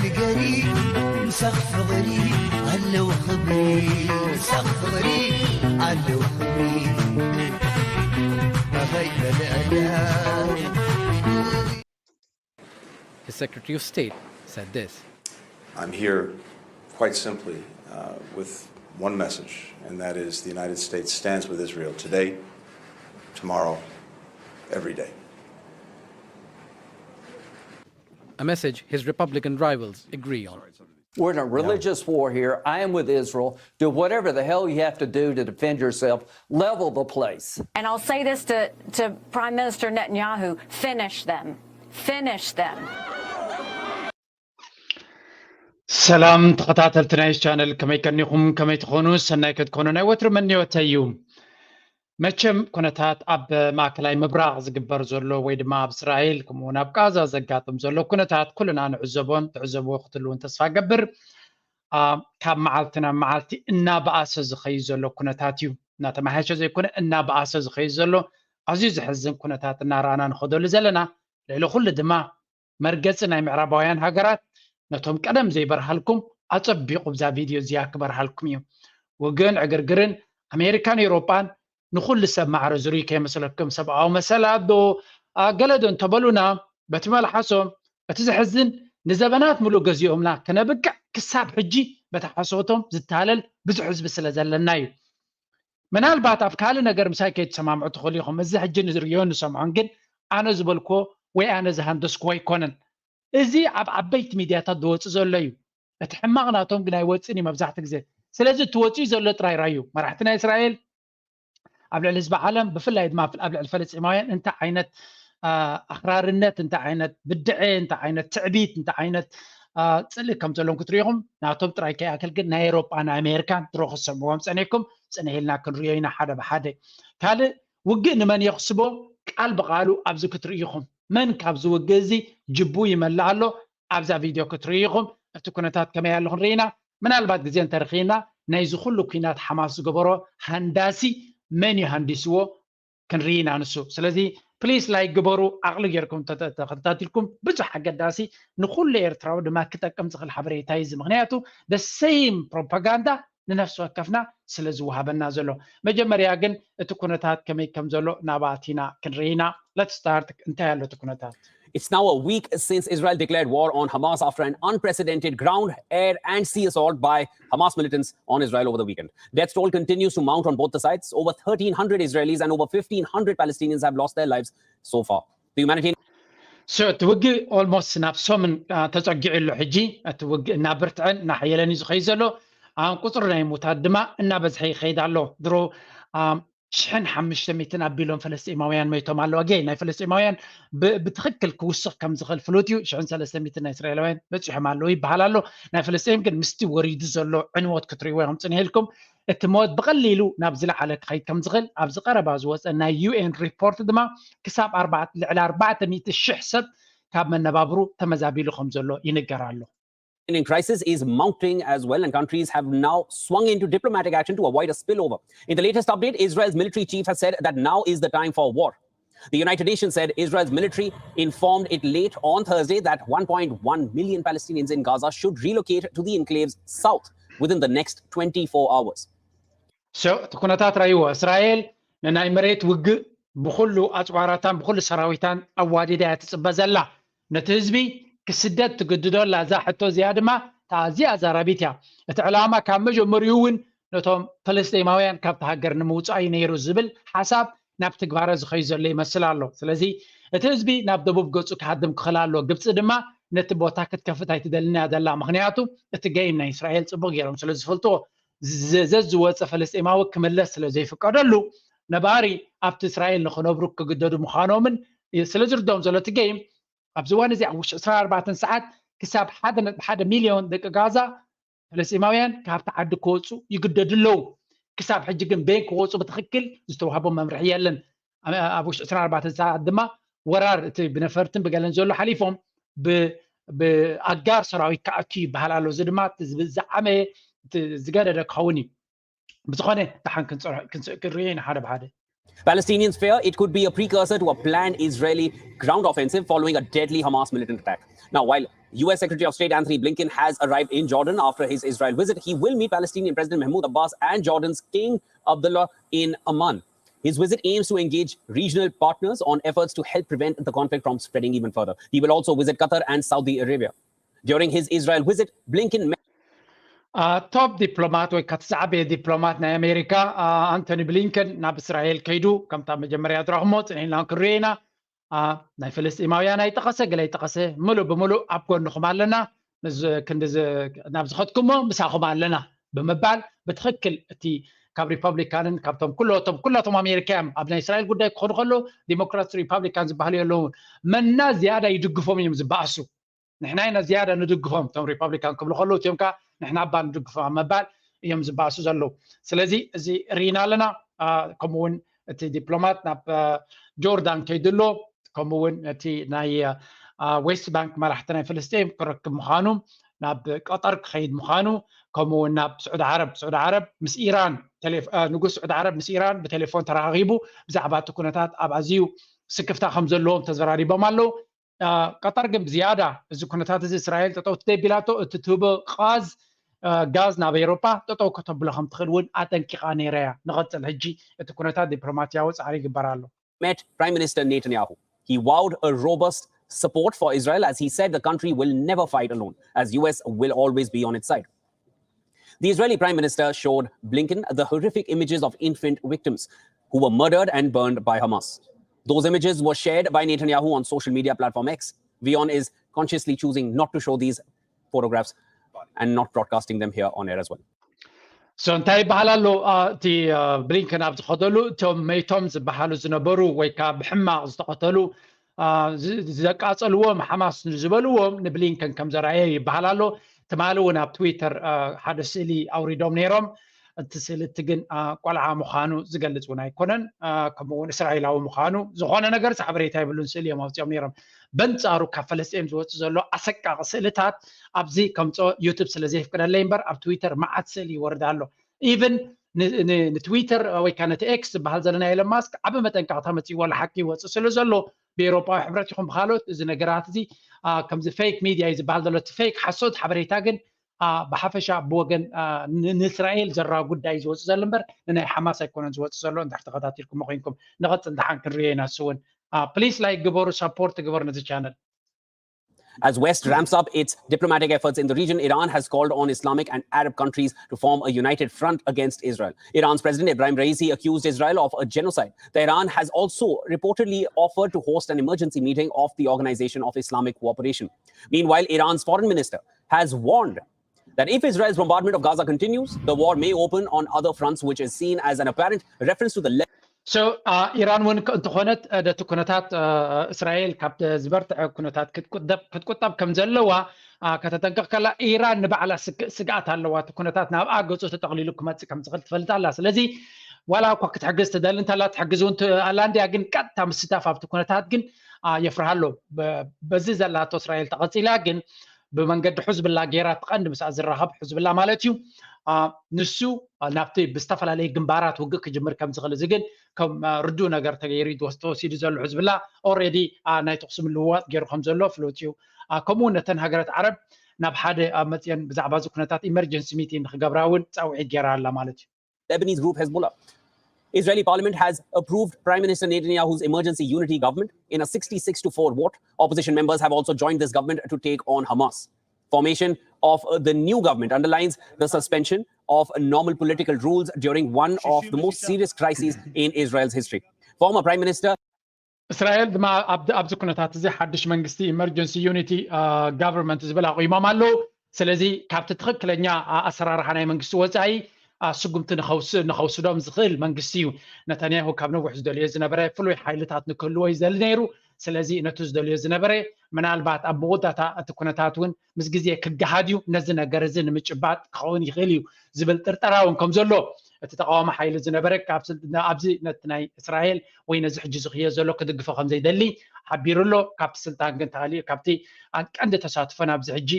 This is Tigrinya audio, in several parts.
ንገሪ ምሳኽ ፍቕሪ ኣለዎ ክብሪ፣ ምሳኽ ፍቕሪ ኣለዎ ክብሪ። ኣኸይ በለዕዳ። His Secretary of State said this. I'm here quite simply uh, with one message, and that is the United States stands with Israel today, tomorrow, every day. A message his Republican rivals agree on. We're in a religious war here. I am with Israel. Do whatever the hell you have to do to defend yourself. Level the place. And I'll say this to, to Prime Minister Netanyahu: finish them. Finish them. ሰላም ተኸታተልቲ ናይ ቻነል፣ ከመይ ቀኒኹም? ከመይ ትኾኑ? ሰናይ ክትኮኑ ናይ ወትሩ ምንዮተይ እዩ። መቸም ኩነታት ኣብ ማእከላይ ምብራቕ ዝግበር ዘሎ ወይ ድማ ኣብ እስራኤል ከምኡውን ኣብ ቃዛ ዘጋጥም ዘሎ ኩነታት ኩልና ንዕዘቦን ትዕዘብዎ ክትህልውን ተስፋ ገብር። ካብ መዓልቲ ናብ መዓልቲ እናበኣሰ ዝኸይድ ዘሎ ኩነታት እዩ። እናተመሓየሸ ዘይኮነ እናበኣሰ ዝኸይድ ዘሎ ኣዝዩ ዘሕዝን ኩነታት እናረኣና ንኸደሉ ዘለና። ልዕሊ ኩሉ ድማ መርገፂ ናይ ምዕራባውያን ሃገራት ነቶም ቀደም ዘይበርሃልኩም ኣፀቢቑ ብዛ ቪድዮ እዚኣ ክበርሃልኩም እዩ። ውግእን ዕግርግርን ኣሜሪካን ኤውሮጳን ንኹሉ ሰብ ማዕረ ዝርዩ ከይመስለኩም። ሰብኣዊ መሰላት ዶ ገለ ዶ እንተበሉና፣ በቲ መልሓሶም እቲ ዘሕዝን ንዘበናት ምሉእ ገዚኦምና ከነብቅዕ ክሳብ ሕጂ በቲ ሓሶቶም ዝታለል ብዙሕ ህዝቢ ስለ ዘለና እዩ። ምናልባት ኣብ ካልእ ነገር ምሳይ ከይትሰማምዑ ትኽእሉ ኢኹም። እዚ ሕጂ ንርእዮን ንሰምዖን ግን ኣነ ዝበልክዎ ወይ ኣነ ዝሃንደስክዎ ኣይኮነን። እዚ ኣብ ዓበይቲ ሚድያታት ዝወፅእ ዘሎ እዩ። እቲ ሕማቕ ናቶም ግን ኣይወፅእን እዩ መብዛሕትኡ ግዜ። ስለዚ እቲ ወፂኡ ዘሎ ጥራይ ራዩ። መራሕቲ ናይ እስራኤል ኣብ ልዕሊ ህዝቢ ዓለም ብፍላይ ድማ ኣብ ልዕሊ ፈለስጢማውያን እንታይ ዓይነት ኣኽራርነት፣ እንታይ ዓይነት ብድዐ፣ እንታይ ዓይነት ትዕቢት፣ እንታይ ዓይነት ፅልኢ ከም ዘለዎም ክትሪኢኹም። ናቶም ጥራይ ከይኣክል ግን ናይ ኤሮጳ ናይ ኣሜሪካን ድሮ ክትሰምዕዎም ፀኒሕኩም። ፅንሕ ኢልና ክንሪኦ ኢና ሓደ ብሓደ። ካልእ ውግእ ንመን የኽስቦ ቃል ብቓሉ ኣብዚ ክትርኢ ኢኹም። መን ካብዚ ውግእ እዚ ጅቡ ይመልእ ኣሎ ኣብዛ ቪድዮ ክትርኢ ኢኹም። እቲ ኩነታት ከመይ ኣሎ ክንርኢ ኢና። ምናልባት ግዜ እንተረኺብና ናይዚ ኩሉ ኩናት ሓማስ ዝገበሮ ሃንዳሲ መን እዩ ሃንዲስዎ ክንርኢ ኢና ንሱ። ስለዚ ፕሊስ ላይክ ግበሩ፣ ዓቕሊ ጌርኩም ተተተኸታቲልኩም ብዙሕ ኣገዳሲ ንኹሉ ኤርትራዊ ድማ ክጠቅም ዝኽእል ሓበሬታ እዩ እዚ። ምክንያቱ the same propaganda ንነፍሲ ወከፍና ስለ ዝወሃበና ዘሎ። መጀመርያ ግን እቲ ኩነታት ከመይ ከም ዘሎ ናባቲና ክንርኢ ኢና። Let's start። እንታይ ኣሎ እቲ ኩነታት? It's now a week since Israel declared war on Hamas after an unprecedented ground, air, and sea assault by Hamas militants on Israel over the weekend. Death toll continues to mount on both the sides. Over thirteen hundred Israelis and over fifteen hundred Palestinians have lost their lives so far. The humanitarian So እቲ ውግእ ኦልሞስት ናብ ሰሙን ተፀጊዑ ኣሎ። ሕጂ እቲ ውግእ እናበርትዐን እናሓየለን እዩ ዝኸይድ ዘሎ። ቁፅሪ ናይ ሙታት ድማ እናበዝሐ ይኸይድ ኣሎ። ድሮ ሽሕን ሓሙሽተ ሚእትን ኣቢሎም ፈለስጢማውያን መይቶም ኣለዉ። ኣገይ ናይ ፈለስጢማውያን ብትኽክል ክውስኽ ከም ዝኽእል ፍሉጥ እዩ። ሽሕን ሰለስተ ሚእትን ናይ እስራኤላውያን በፂሖም ኣለዉ ይበሃል ኣሎ። ናይ ፈለስጢን ግን ምስቲ ወሪዱ ዘሎ ዕንወት ክትሪእዎ ኢኹም ፅንሕ ኢልኩም። እቲ ሞት ብቐሊሉ ናብ ዝለዓለ ክኸይድ ከም ዝኽእል ኣብዚ ቀረባ ዝወፀ ናይ ዩኤን ሪፖርት ድማ ክሳብ ልዕሊ ኣርባዕተ ሚእቲ ሽሕ ሰብ ካብ መነባብሩ ተመዛቢሉ ከም ዘሎ ይንገር ኣሎ። Palestinian crisis is mounting as well, and countries have now swung into diplomatic action to avoid a spillover. In the latest update, Israel's military chief has said that now is the time for war. The United Nations said Israel's military informed it late on Thursday that one point one million Palestinians in Gaza should relocate to the enclave's south within the next twenty-four hours. So እቲ ኩነታት ራይዎ እስራኤል ንናይ መሬት ውግእ ብኩሉ ኣፅዋራታን ብኩሉ ሰራዊታን ኣዋዲዳ እያ ትፅበ ዘላ። ነቲ ህዝቢ ክስደድ ትግድዶ ኣላ። እዛ ሕቶ እዚኣ ድማ ኣዝያ ኣዛራቢት እያ። እቲ ዕላማ ካብ መጀመሪኡ እውን ነቶም ፈለስጢማውያን ካብቲ ሃገር ንምውፃእ እዩ ነይሩ ዝብል ሓሳብ ናብ ትግባረ ዝኸይ ዘሎ ይመስል ኣሎ። ስለዚ እቲ ህዝቢ ናብ ደቡብ ገፁ ክሃድም ክኽእል ኣሎ። ግብፂ ድማ ነቲ ቦታ ክትከፍት ኣይትደልን እያ ዘላ። ምክንያቱ እቲ ገይም ናይ እስራኤል ፅቡቅ ገይሮም ስለ ዝፈልጥዎ ዘዝወፀ ፈለስጢማዊ ክምለስ ስለ ዘይፍቀደሉ ነባሪ ኣብቲ እስራኤል ንክነብሩ ክግደዱ ምዃኖምን ስለ ዝርድኦም ዘሎ እቲ ገይም ኣብዚ እዋን እዚ ኣብ ውሽጢ ዕስራን ኣርባዕተን ሰዓት ክሳብ ሓደ ነጥቢ ሓደ ሚልዮን ደቂ ጋዛ ፈለስጢማውያን ካብቲ ዓዲ ክወፁ ይግደዱ ኣለዉ። ክሳብ ሕጂ ግን በየን ክወፁ ብትኽክል ዝተዋህቦም መምርሒ የለን። ኣብ ውሽጢ ዕስራን ኣርባዕተን ሰዓት ድማ ወራር እቲ ብነፈርትን ብገለን ዘሎ ሓሊፎም ብኣጋር ሰራዊት ክኣቱ ይበሃል ኣሎ። እዚ ድማ ዝዓመየ ዝገደደ ክኸውን እዩ። ብዝኾነ ደሓን ክንሪኦ ኢና ሓደ ብሓደ። Palestinians fear it could be a precursor to a planned Israeli ground offensive following a deadly Hamas militant attack. Now, while U S Secretary of State Antony Blinken has arrived in Jordan after his Israel visit, he will meet Palestinian President Mahmoud Abbas and Jordan's King Abdullah in Amman. His visit aims to engage regional partners on efforts to help prevent the conflict from spreading even further. He will also visit Qatar and Saudi Arabia. During his Israel visit, Blinken met ቶፕ ዲፕሎማት ወይ ከቲ ዝዓበየ ዲፕሎማት ናይ ኣሜሪካ ኣንቶኒ ብሊንከን ናብ እስራኤል ከይዱ፣ ከምታ መጀመርያ ዝረኽሞ ጽኒሕና ክንሪኦ ኢና። ናይ ፍልስጢማውያን ኣይጠቐሰ፣ ገለ ኣይጠቐሰ፣ ምሉእ ብምሉእ ኣብ ጎንኹም ኣለና፣ ክንዲ ናብ ዝኸድኩሞ ምሳኹም ኣለና ብምባል፣ ብትኽክል እቲ ካብ ሪፐብሊካንን ካብቶም ኩሎቶም ኩላቶም ኣሜሪካ እዮም ኣብ ናይ እስራኤል ጉዳይ ክኾኑ ከለዉ፣ ዲሞክራት ሪፐብሊካን ዝበሃሉ የለውን፣ መና ዝያዳ ይድግፎም እዮም ዝበኣሱ። ንሕና ኢና ዝያዳ ንድግፎም፣ እቶም ሪፐብሊካን ክብሉ ከለዉ፣ እቲኦም ከዓ ንሕና እባ ንድግፎም ኣብ መባል እዮም ዝበኣሱ ዘለዉ። ስለዚ እዚ ርኢና ኣለና። ከምኡ እውን እቲ ዲፕሎማት ናብ ጆርዳን ከይዱ ኣሎ። ከምኡ እውን እቲ ናይ ዌስት ባንክ መራሕቲ ናይ ፍልስጤም ክረክብ ምዃኑ፣ ናብ ቀጠር ክኸይድ ምዃኑ፣ ከምኡ እውን ናብ ስዑዲ ዓረብ፣ ስዑዲ ዓረብ ምስ ኢራን፣ ንጉስ ስዑዲ ዓረብ ምስ ኢራን ብቴሌፎን ተራኺቡ ብዛዕባ እቲ ኩነታት ኣብ ኣዝዩ ስክፍታ ከም ዘለዎም ተዘራሪቦም ኣለዉ። ቀጠር ግን ብዝያዳ እዚ ኩነታት እዚ እስራኤል ጠጠው ትደይ ቢላቶ፣ እቲ ትህቦ ቃዝ ጋዝ ናብ ኤውሮጳ ጠጠው ከተብሎ ከም ትኽእል እውን ኣጠንቂቓ ነይራ እያ። ንቐጽል ሕጂ እቲ ኩነታት ዲፕሎማሲያዊ ጻዕሪ ይግበር ኣሎ። Met Prime Minister Netanyahu. He vowed a robust support for Israel as he said the country will never fight alone, as U S will always be on its side. The Israeli Prime Minister showed Blinken the horrific images of infant victims who were murdered and burned by Hamas. Those images were shared by Netanyahu on social media platform X. VEON is consciously choosing not to show these photographs and not broadcasting them here on air as well. So እንታይ ይበሃል ኣሎ? እቲ ብሊንከን ኣብ ዝኸደሉ እቶም መይቶም ዝበሃሉ ዝነበሩ ወይ ከዓ ብሕማቕ ዝተቐተሉ፣ ዘቃጸልዎም ሓማስ ዝበልዎም ንብሊንከን ከም ዘረኣየ ይበሃል ኣሎ። ትማሊ እውን ኣብ ትዊተር ሓደ ስእሊ ኣውሪዶም ነይሮም። እቲ ስእሊ እቲ ግን ቆልዓ ምዃኑ ዝገልጽ እውን ኣይኮነን። ከምኡ እውን እስራኤላዊ ምዃኑ ዝኾነ ነገር ሓበሬታ የብሉን። ስእሊ እዮም ኣውፂኦም ነይሮም። በንጻሩ ካብ ፈለስጤም ዝወፅእ ዘሎ ኣሰቃቂ ስእልታት ኣብዚ ከምፅኦ ዩቱብ ስለ ዘየፍቅደለይ እምበር ኣብ ትዊተር መዓት ስእሊ ይወርድ ኣሎ። ኢቭን ንትዊተር ወይ ከዓ ነቲ ኤክስ ዝበሃል ዘሎ ናይ ኤለን ማስክ ዓቢ መጠንቀቕታ መፅእዎ ኣሎ። ሓቂ ይወፅእ ስለ ዘሎ ብኤውሮጳዊ ሕብረት ይኹን ብካልኦት እዚ ነገራት እዚ ከምዚ ፌክ ሚድያ እዩ ዝበሃል ዘሎ። እቲ ፌክ ሓሶት ሓበሬታ ግን ብሓፈሻ ብወገን ንእስራኤል ዘራዊ ጉዳይ ዝወፅእ ዘሎ እምበር ንናይ ሓማስ ኣይኮነን ዝወፅእ ዘሎ። እንድሕር ተኸታቲልኩሞ ኮይንኩም ንቐፅል ደሓን ክንሪኦ ኢና። ንሱ እውን ፕሊስ ላይክ ግበሩ፣ ሳፖርት ግበሩ ነዚ ቻነል። As West ramps up its diplomatic efforts in the region, Iran has called on Islamic and Arab countries to form a united front against Israel. Iran's President Ebrahim Raisi accused Israel of a genocide. Tehran has also reportedly offered to host an emergency meeting of the Organization of Islamic Cooperation. Meanwhile, Iran's foreign minister has warned that if Israel's bombardment of Gaza continues, the war may open on other fronts, which is seen as an apparent reference to the So ኢራን እውን እንተኾነት ነቲ ኩነታት እስራኤል ካብ ዝበርትዐ ኩነታት ክትቁጠብ ከም ዘለዋ ከተጠንቅቕ ከላ፣ ኢራን ንባዕላ ስግኣት ኣለዋ። እቲ ኩነታት ናብ ኣገጹ ተጠቕሊሉ ክመጽእ ከም ዝኽእል ትፈልጥ ኣላ። ስለዚ ዋላ እኳ ክትሕግዝ ትደሊ እንተላ ትሕግዝ እውን ኣላ እንድያ፣ ግን ቀጥታ ምስታፍ ኣብቲ ኩነታት ግን የፍርሃ ኣሎ። በዚ ዘላቶ እስራኤል ተቐጺላ ግን ብመንገዲ ሑዝብላ ገይራ፣ እቲ ቀንዲ ምስኣ ዝራኸብ ሑዝብላ ማለት እዩ፣ ንሱ ናብቲ ብዝተፈላለየ ግንባራት ውግእ ክጅምር ከም ዝኽእል፣ እዚ ግን ከም ርዱእ ነገር ተገይሩ ተወሲዱ ዘሎ። ሑዝብላ ኦልሬዲ ናይ ተኹሲ ምልውዋጥ ገይሩ ከም ዘሎ ፍሉጥ እዩ። ከምኡ እውን ነተን ሃገራት ዓረብ ናብ ሓደ መፅየን ብዛዕባ እዚ ኩነታት ኢመርጀንሲ ሚቲንግ ንክገብራ እውን ፃውዒት ገይራ ኣላ ማለት እዩ። Lebanese group Hezbollah. Israeli parliament has approved Prime Minister Netanyahu's emergency unity government in a sixty-six to four vote. Opposition members have also joined this government to take on Hamas. Formation of uh, the new government underlines the suspension of normal political rules during one of the most serious crises in Israel's history. Former Prime Minister እስራኤል ድማ ኣብዚ ኩነታት እዚ ሓድሽ መንግስቲ ኢመርጀንሲ ዩኒቲ ጋቨርንመንት ዝብል ኣቑሞም ኣለዉ። ስለዚ ካብቲ ትኽክለኛ ኣሰራርሓ ናይ መንግስቲ ወፃኢ ስጉምቲ ንኸውስዶም ዝኽእል መንግስቲ እዩ። ነታንያሁ ካብ ነዊሕ ዝደልዮ ዝነበረ ፍሉይ ሓይልታት ንክህልዎ እዩ ዝደሊ ነይሩ። ስለዚ ነቲ ዝደልዮ ዝነበረ ምናልባት ኣብ መወዳእታ እቲ ኩነታት እውን ምስ ግዜ ክገሃድ እዩ። ነዚ ነገር እዚ ንምጭባጥ ክኸውን ይኽእል እዩ ዝብል ጥርጠራ እውን ከም ዘሎ እቲ ተቃዋሚ ሓይሊ ዝነበረ ኣብዚ ነቲ ናይ እስራኤል ወይ ነዚ ሕጂ ዝኽዮ ዘሎ ክድግፎ ከም ዘይደሊ ሓቢሩ ኣሎ። ካብቲ ስልጣን ግን ተሃልዩ ካብቲ ቀንዲ ተሳትፎ ናብዚ ሕጂ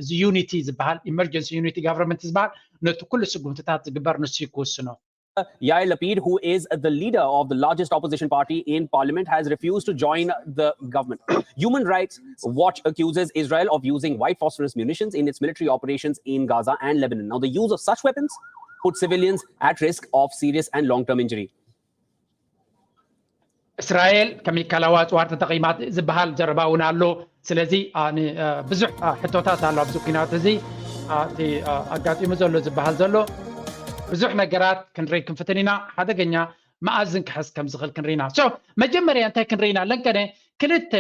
እዚ ዩኒቲ ዝበሃል ኢመርጀንሲ ዩኒቲ ጋቨርንመንት ዝበሃል ነቲ ኩሉ ስጉምትታት ዝግበር ንሱ እዩ ክውስኖ። Yair Lapid, who is the leader of the largest opposition party in parliament, has refused to join the government. Human Rights Watch accuses Israel of using white phosphorus munitions in its military operations in Gaza and Lebanon. Now, the use of such weapons puts civilians at risk of serious and long term injury. እስራኤል ከሚካላዊ ኣፅዋር ተጠቒማ ዝበሃል ዘረባ እውን ኣሎ። ስለዚ ብዙሕ ሕቶታት ኣሎ ኣብዚ ኩናት እዚ። እቲ ኣጋጢሙ ዘሎ ዝበሃል ዘሎ ብዙሕ ነገራት ክንርኢ ክንፍትን ኢና። ሓደገኛ መኣዝን ክሕዝ ከም ዝኽእል ክንርኢ ኢና። መጀመርያ እንታይ ክንርኢ ኢና ኣለንቀነ ክልተ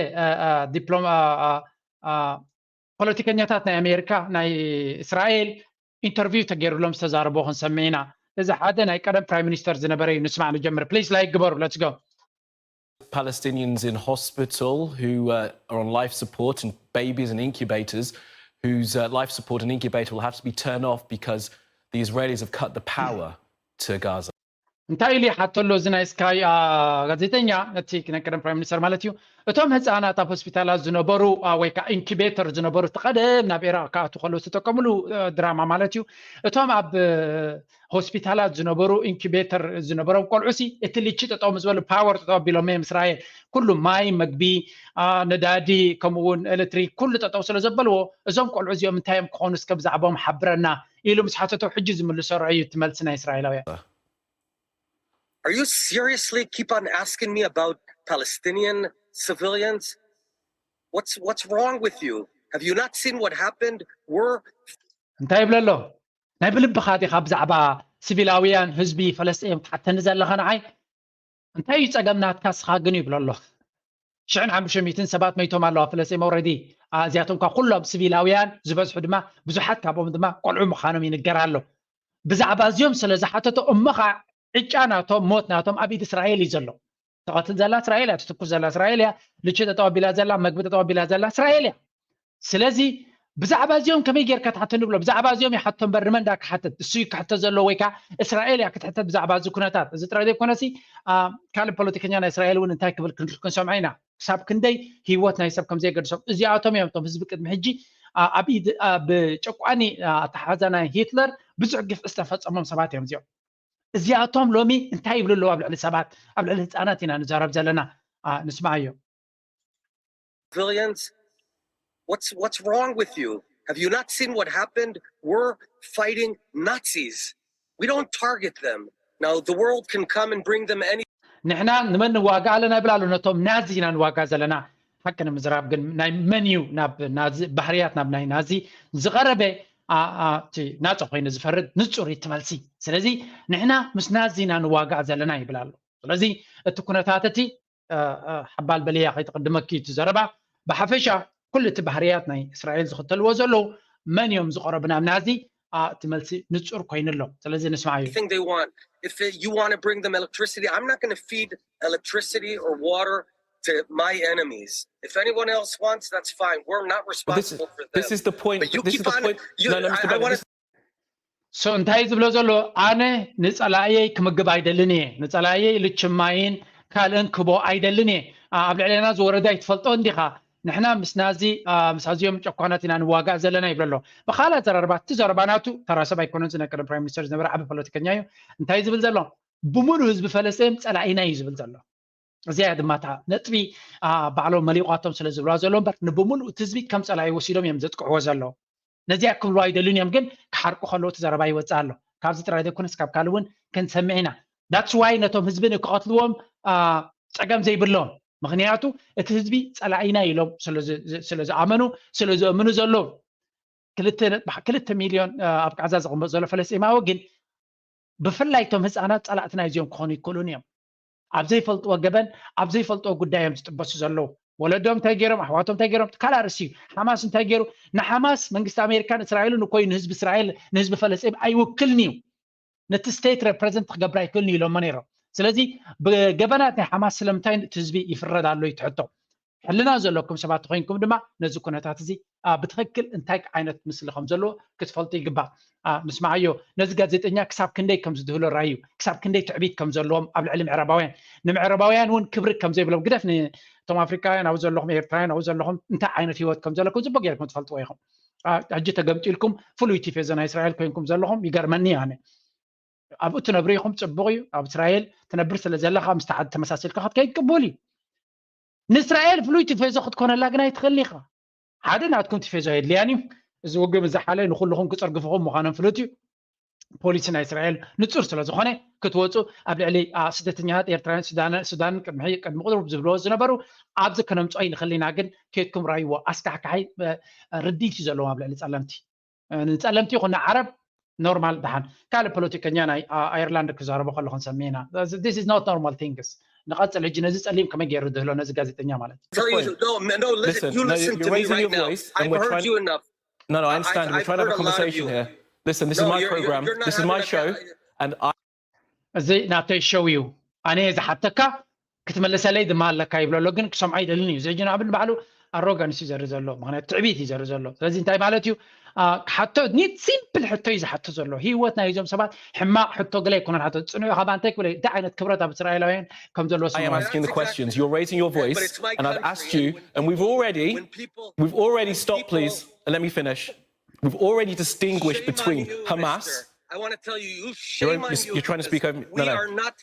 ፖለቲከኛታት ናይ ኣሜሪካ ናይ እስራኤል ኢንተርቪው ተገይሩሎም ዝተዛረቦ ክንሰምዕ ኢና። እዚ ሓደ ናይ ቀደም ፕራይም ሚኒስተር ዝነበረ እዩ። ንስማዕ ንጀምር። ፕሊስ ላይክ ግበሩ። Let's go. Palestinians in hospital who uh, are on life support and babies and incubators whose uh, life support and incubator will have to be turned off because the Israelis have cut the power to Gaza. እንታይ ኢሉ ይሓተሎ እዚ ናይ ስካይ ጋዜጠኛ ነቲ ናይ ቀደም ፕራይም ሚኒስተር ማለት እዩ። እቶም ህፃናት ኣብ ሆስፒታላት ዝነበሩ ወይ ከዓ ኢንኩቤተር ዝነበሩ እቲ ቀደም ናብ ኢራቅ ክኣቱ ከሎ ዝተጠቀምሉ ድራማ ማለት እዩ። እቶም ኣብ ሆስፒታላት ዝነበሩ ኢንኩቤተር ዝነበሮም ቆልዑ ሲ እቲ ልቺ ጠጠው ምስ በሉ ፓወር ጠጠው ኣቢሎም እዮም እስራኤል ኩሉ ማይ፣ መግቢ፣ ነዳዲ ከምኡ እውን ኤሌክትሪክ ኩሉ ጠጠው ስለ ዘበልዎ እዞም ቆልዑ እዚኦም እንታይ እዮም ክኾኑ እስከ ብዛዕባኦም ሓብረና ኢሉ ምስ ሓተቶ ሕጂ ዝምልሶ ረኣዩ እቲ መልሲ ናይ እስራኤላውያን። Are you seriously keep on asking me about Palestinian civilians? What's what's wrong with you? Have you not seen what happened? We're እንታይ ይብሎ ኣሎ? ናይ ብልብኻ ዲኻ ብዛዕባ ሲቪላውያን ህዝቢ ፈለስጢን ትሓተኒ ዘለኻ ንዓይ? እንታይ እዩ ጸገም ናትካ ስኻ ግን ይብሎ ኣሎ። ሽሕን ሓሙሽተ ሚእትን ሰባት መይቶም ኣለዋ ፈለስጢን ኦረዲ። እዚኣቶም ካ ኩሎም ሲቪላውያን ዝበዝሑ ድማ ብዙሓት ካብኦም ድማ ቆልዑ ምዃኖም ይንገር ኣሎ። ብዛዕባ እዚኦም ስለ ዝሓተቶ እሞ ኸዓ ዕጫ ናቶም ሞት ናቶም ኣብ ኢድ እስራኤል እዩ ዘሎ። ተቐትል ዘላ እስራኤል እያ፣ ትትኩስ ዘላ እስራኤል እያ፣ ልቺ ጠጠው ኣቢላ ዘላ፣ መግቢ ጠጠው ኣቢላ ዘላ እስራኤል እያ። ስለዚ ብዛዕባ እዚኦም ከመይ ጌርካ ትሓተኒ ብሎ፣ ብዛዕባ እዚኦም ይሓቶ እምበር ንመን ዳ ክሓትት? እሱ እዩ ክሕተት ዘለዎ ወይ ከዓ እስራኤል እያ ክትሕተት ብዛዕባ እዚ ኩነታት። እዚ ጥራይ ዘይኮነሲ ካልእ ፖለቲከኛ ናይ እስራኤል እውን እንታይ ክብል ክንሰምዖ ኢና። ክሳብ ክንደይ ህይወት ናይ ሰብ ከም ዘየገድሶም እዚኣቶም እዮም እቶም ህዝቢ ቅድሚ ሕጂ ኣብ ኢድ ኣብ ጨቋኒ ኣተሓዛ ናይ ሂትለር ብዙሕ ግፍዒ ዝተፈጸሞም ሰባት እዮም እዚኦም። እዚኣቶም ሎሚ እንታይ ይብሉ ኣለዉ ኣብ ልዕሊ ሰባት ኣብ ልዕሊ ህፃናት ኢና ንዛረብ ዘለና። ንስማዓዮ። Civilians, what's what's wrong with you? Have you not seen what happened? We're fighting Nazis. We don't target them. Now the world can come and bring them any ንሕና ንመን ንዋጋእ ኣለና ይብል ኣሎ። ነቶም ናዚ ኢና ንዋጋእ ዘለና። ሓቂ ንምዝራብ ግን ናይ መን እዩ ናብ ናዚ ባህርያት ናብ ናይ ናዚ ዝቐረበ ናፀ ኮይኑ ዝፈርድ ንፁር እዩ እቲ መልሲ። ስለዚ ንሕና ምስ ናዚ ኢና ንዋጋእ ዘለና ይብል ኣሎ። ስለዚ እቲ ኩነታት እቲ ሓባል በልያ ከይትቕድመኪ እዩ እቲ ዘረባ። ብሓፈሻ ኩሉ እቲ ባህርያት ናይ እስራኤል ዝኽተልዎ ዘለዉ መን እዮም ዝቐረቡ ናብ ናዚ? እቲ መልሲ ንፁር ኮይኑ ኣሎ። ስለዚ ንስማዓዮ። If you want to bring them electricity, I'm not going to feed electricity or water to my enemies. If anyone else wants, that's fine. We're not responsible for them. This is the point. This is the point. No, no, Mister Bennett. So እንታይ ዝብሎ ዘሎ? ኣነ ንፀላእየይ ክምግብ ኣይደልን እየ። ንፀላእየይ ልችማይን ካልእን ክቦ ኣይደልን እየ። ኣብ ልዕሌና ዝወረደ ኣይትፈልጦ እንዲኻ? ንሕና ምስ ናዚ ምስ ኣዝዮም ጨኳናት ኢና ንዋጋእ ዘለና ይብሎ ኣሎ። ብኻልእ ኣዘራርባ እቲ ዘረባ ናቱ ተራ ሰብ ኣይኮነን። ዝነቀደም ፕራይም ሚኒስተር ዝነበረ ዓቢ ፖለቲከኛ እዩ። እንታይ ዝብል ዘሎ? ብሙሉ ህዝቢ ፈለስጤን ጸላኢና እዩ ዝብል ዘሎ። እዚኣ ድማ እታ ነጥቢ ባዕሎም መሊቋቶም ስለ ዝብልዋ ዘሎ እምበር ንብሙሉእ እቲ ህዝቢ ከም ጸላኢ ወሲዶም እዮም ዘጥቅዕዎ ዘለዉ። ነዚኣ ክብሉ ኣይደልን እዮም፣ ግን ክሓርቁ ከለዉ እቲ ዘረባ ይወጽእ ኣሎ። ካብዚ ጥራይ ዘይኮነስ ካብ ካልእ እውን ክንሰምዕ ኢና። That's why ነቶም ህዝቢ ንክቐትልዎም ጸገም ዘይብሎም፣ ምኽንያቱ እቲ ህዝቢ ጸላኢና ኢሎም ስለ ዝኣመኑ ስለ ዝእምኑ ዘለዉ ክልተ ሚልዮን ኣብ ቃዛ ዝቕመጥ ዘሎ ፈለስጢማዊ ግን ብፍላይ እቶም ህፃናት ፀላእትና እዚኦም ክኾኑ ይክእሉን እዮም። ኣብ ዘይፈልጥዎ ገበን ኣብ ዘይፈልጥዎ ጉዳይ እዮም ዝጥበሱ ዘለዉ። ወለዶም እንታይ ገይሮም፣ ኣሕዋቶም እንታይ ገይሮም፣ ካልእ ኣርእስቲ እዩ። ሓማስ እንታይ ገይሩ? ንሓማስ መንግስቲ ኣሜሪካን እስራኤልን እኮ እዩ ንህዝቢ እስራኤል ንህዝቢ ፈለስጢን ኣይውክልን እዩ። ነቲ ስቴት ሬፕሬዘንት ክገብር ኣይክእልን እዩ ኢሎሞ ነይሮም። ስለዚ ብገበናት ናይ ሓማስ ስለምንታይ እቲ ህዝቢ ይፍረድ ኣሎ እዩ እቲ ሕቶ። ሕልና ዘለኩም ሰባት ተኮይንኩም ድማ ነዚ ኩነታት እዚ ብትክክል እንታይ ዓይነት ምስሊ ከም ዘለዎ ክትፈልጡ ይግባእ። ንስማዓዮ፣ ነዚ ጋዜጠኛ ክሳብ ክንደይ ከም ዝድህሎ ራእዩ፣ ክሳብ ክንደይ ትዕቢት ከም ዘለዎም ኣብ ልዕሊ ምዕራባውያን፣ ንምዕራባውያን እውን ክብሪ ከም ዘይብሎም፣ ግደፍ ንቶም ኣፍሪካውያን ኣብ ዘለኹም፣ ኤርትራውያን ኣብ ዘለኹም እንታይ ዓይነት ህይወት ከም ዘለኩም ጽቡቅ ጌርኩም ትፈልጥዎ ኢኹም። ሕጂ ተገምጢልኩም ፍሉይ ቲፌዞ ናይ እስራኤል ኮይንኩም ዘለኹም ይገርመኒ ኣነ። ኣብኡ ትነብሩ ኢኹም፣ ጽቡቕ እዩ። ኣብ እስራኤል ትነብር ስለ ዘለኻ ምስቲ ሓደ ተመሳሲልካ ክትከይድ ቅቡል እዩ። ንእስራኤል ፍሉይ ቲፌዞ ክትኮነላ ግን ኣይትኽእልን ኢኻ። ሓደ ናትኩም ቲፌዞ የድልያን እዩ። እዚ ውግእ ምዝሓለ ንኹልኹም ክጸርግፍኹም ምዃኖም ፍሉጥ እዩ። ፖሊሲ ናይ እስራኤል ንጹር ስለ ዝኾነ ክትወጹ ኣብ ልዕሊ ስደተኛታት ኤርትራውያን ሱዳንን ቅድሚ ቁሩብ ዝብልዎ ዝነበሩ ኣብዚ ከነምጽኦ ይንኽእል ኢና፣ ግን ኬድኩም ራይዎ ኣስካሕካሒ ርድኢት እዩ ዘለዎም ኣብ ልዕሊ ጸለምቲ። ንጸለምቲ ይኹን ንዓረብ ኖርማል ደሓን ካልእ ፖለቲከኛ ናይ ኣየርላንድ ክዛረቦ ከለኹ ንሰምዕ ኢና። This is not normal things። ንቐጽል ሕጂ ነዚ ጸሊም ከመይ ገይሩ ድህሎ ነዚ ጋዜጠኛ ማለት እዩ። Tell you, no, man, no, listen, Listen, you no, listen you're to me raising right your now. Voice, I've and we're heard trying. you enough. No, no, I I- understand. I've We're trying to have heard a a lot of conversation you. Here. Listen, this No, is my you're- you're- program. you're not This is having my a show, ca- and I. እዚ ናተይ ሸው እዩ። ኣነ ዝሓተካ ክትመልሰለይ ድማ ኣለካ ይብሎ ኣሎ፣ ግን ክሰምዖ ኣይደልን እዩ። እዚ ሕጂ ንኣብን ባዕሉ ኣሮጋንስ እዩ ዘርኢ ዘሎ፣ ምክንያቱ ትዕቢት እዩ ዘርኢ ዘሎ። ስለዚ እንታይ ማለት እዩ? ክሓቶ ኒት ሲምፕል ሕቶ እዩ ዝሓቶ ዘሎ። ህይወት ናይ እዞም ሰባት ሕማቕ ሕቶ ገለ ኣይኮነን ሓቶ። ጽኑዕ ኢኻ ባንታይ ክብል እንታይ ዓይነት ክብረት ኣብ እስራኤላውያን ከም ዘለዎ I am ስምዖ። asking the questions. You're raising your voice, But it's my and I've country, asked you, and when- and we've already, When people we've already stopped. people- Please, and let me finish. We've already distinguished Shame on between you, Hamas. Mister. I want to tell you, you You're, shame on you're, you. You're trying to Because speak over. No, we no. Are not.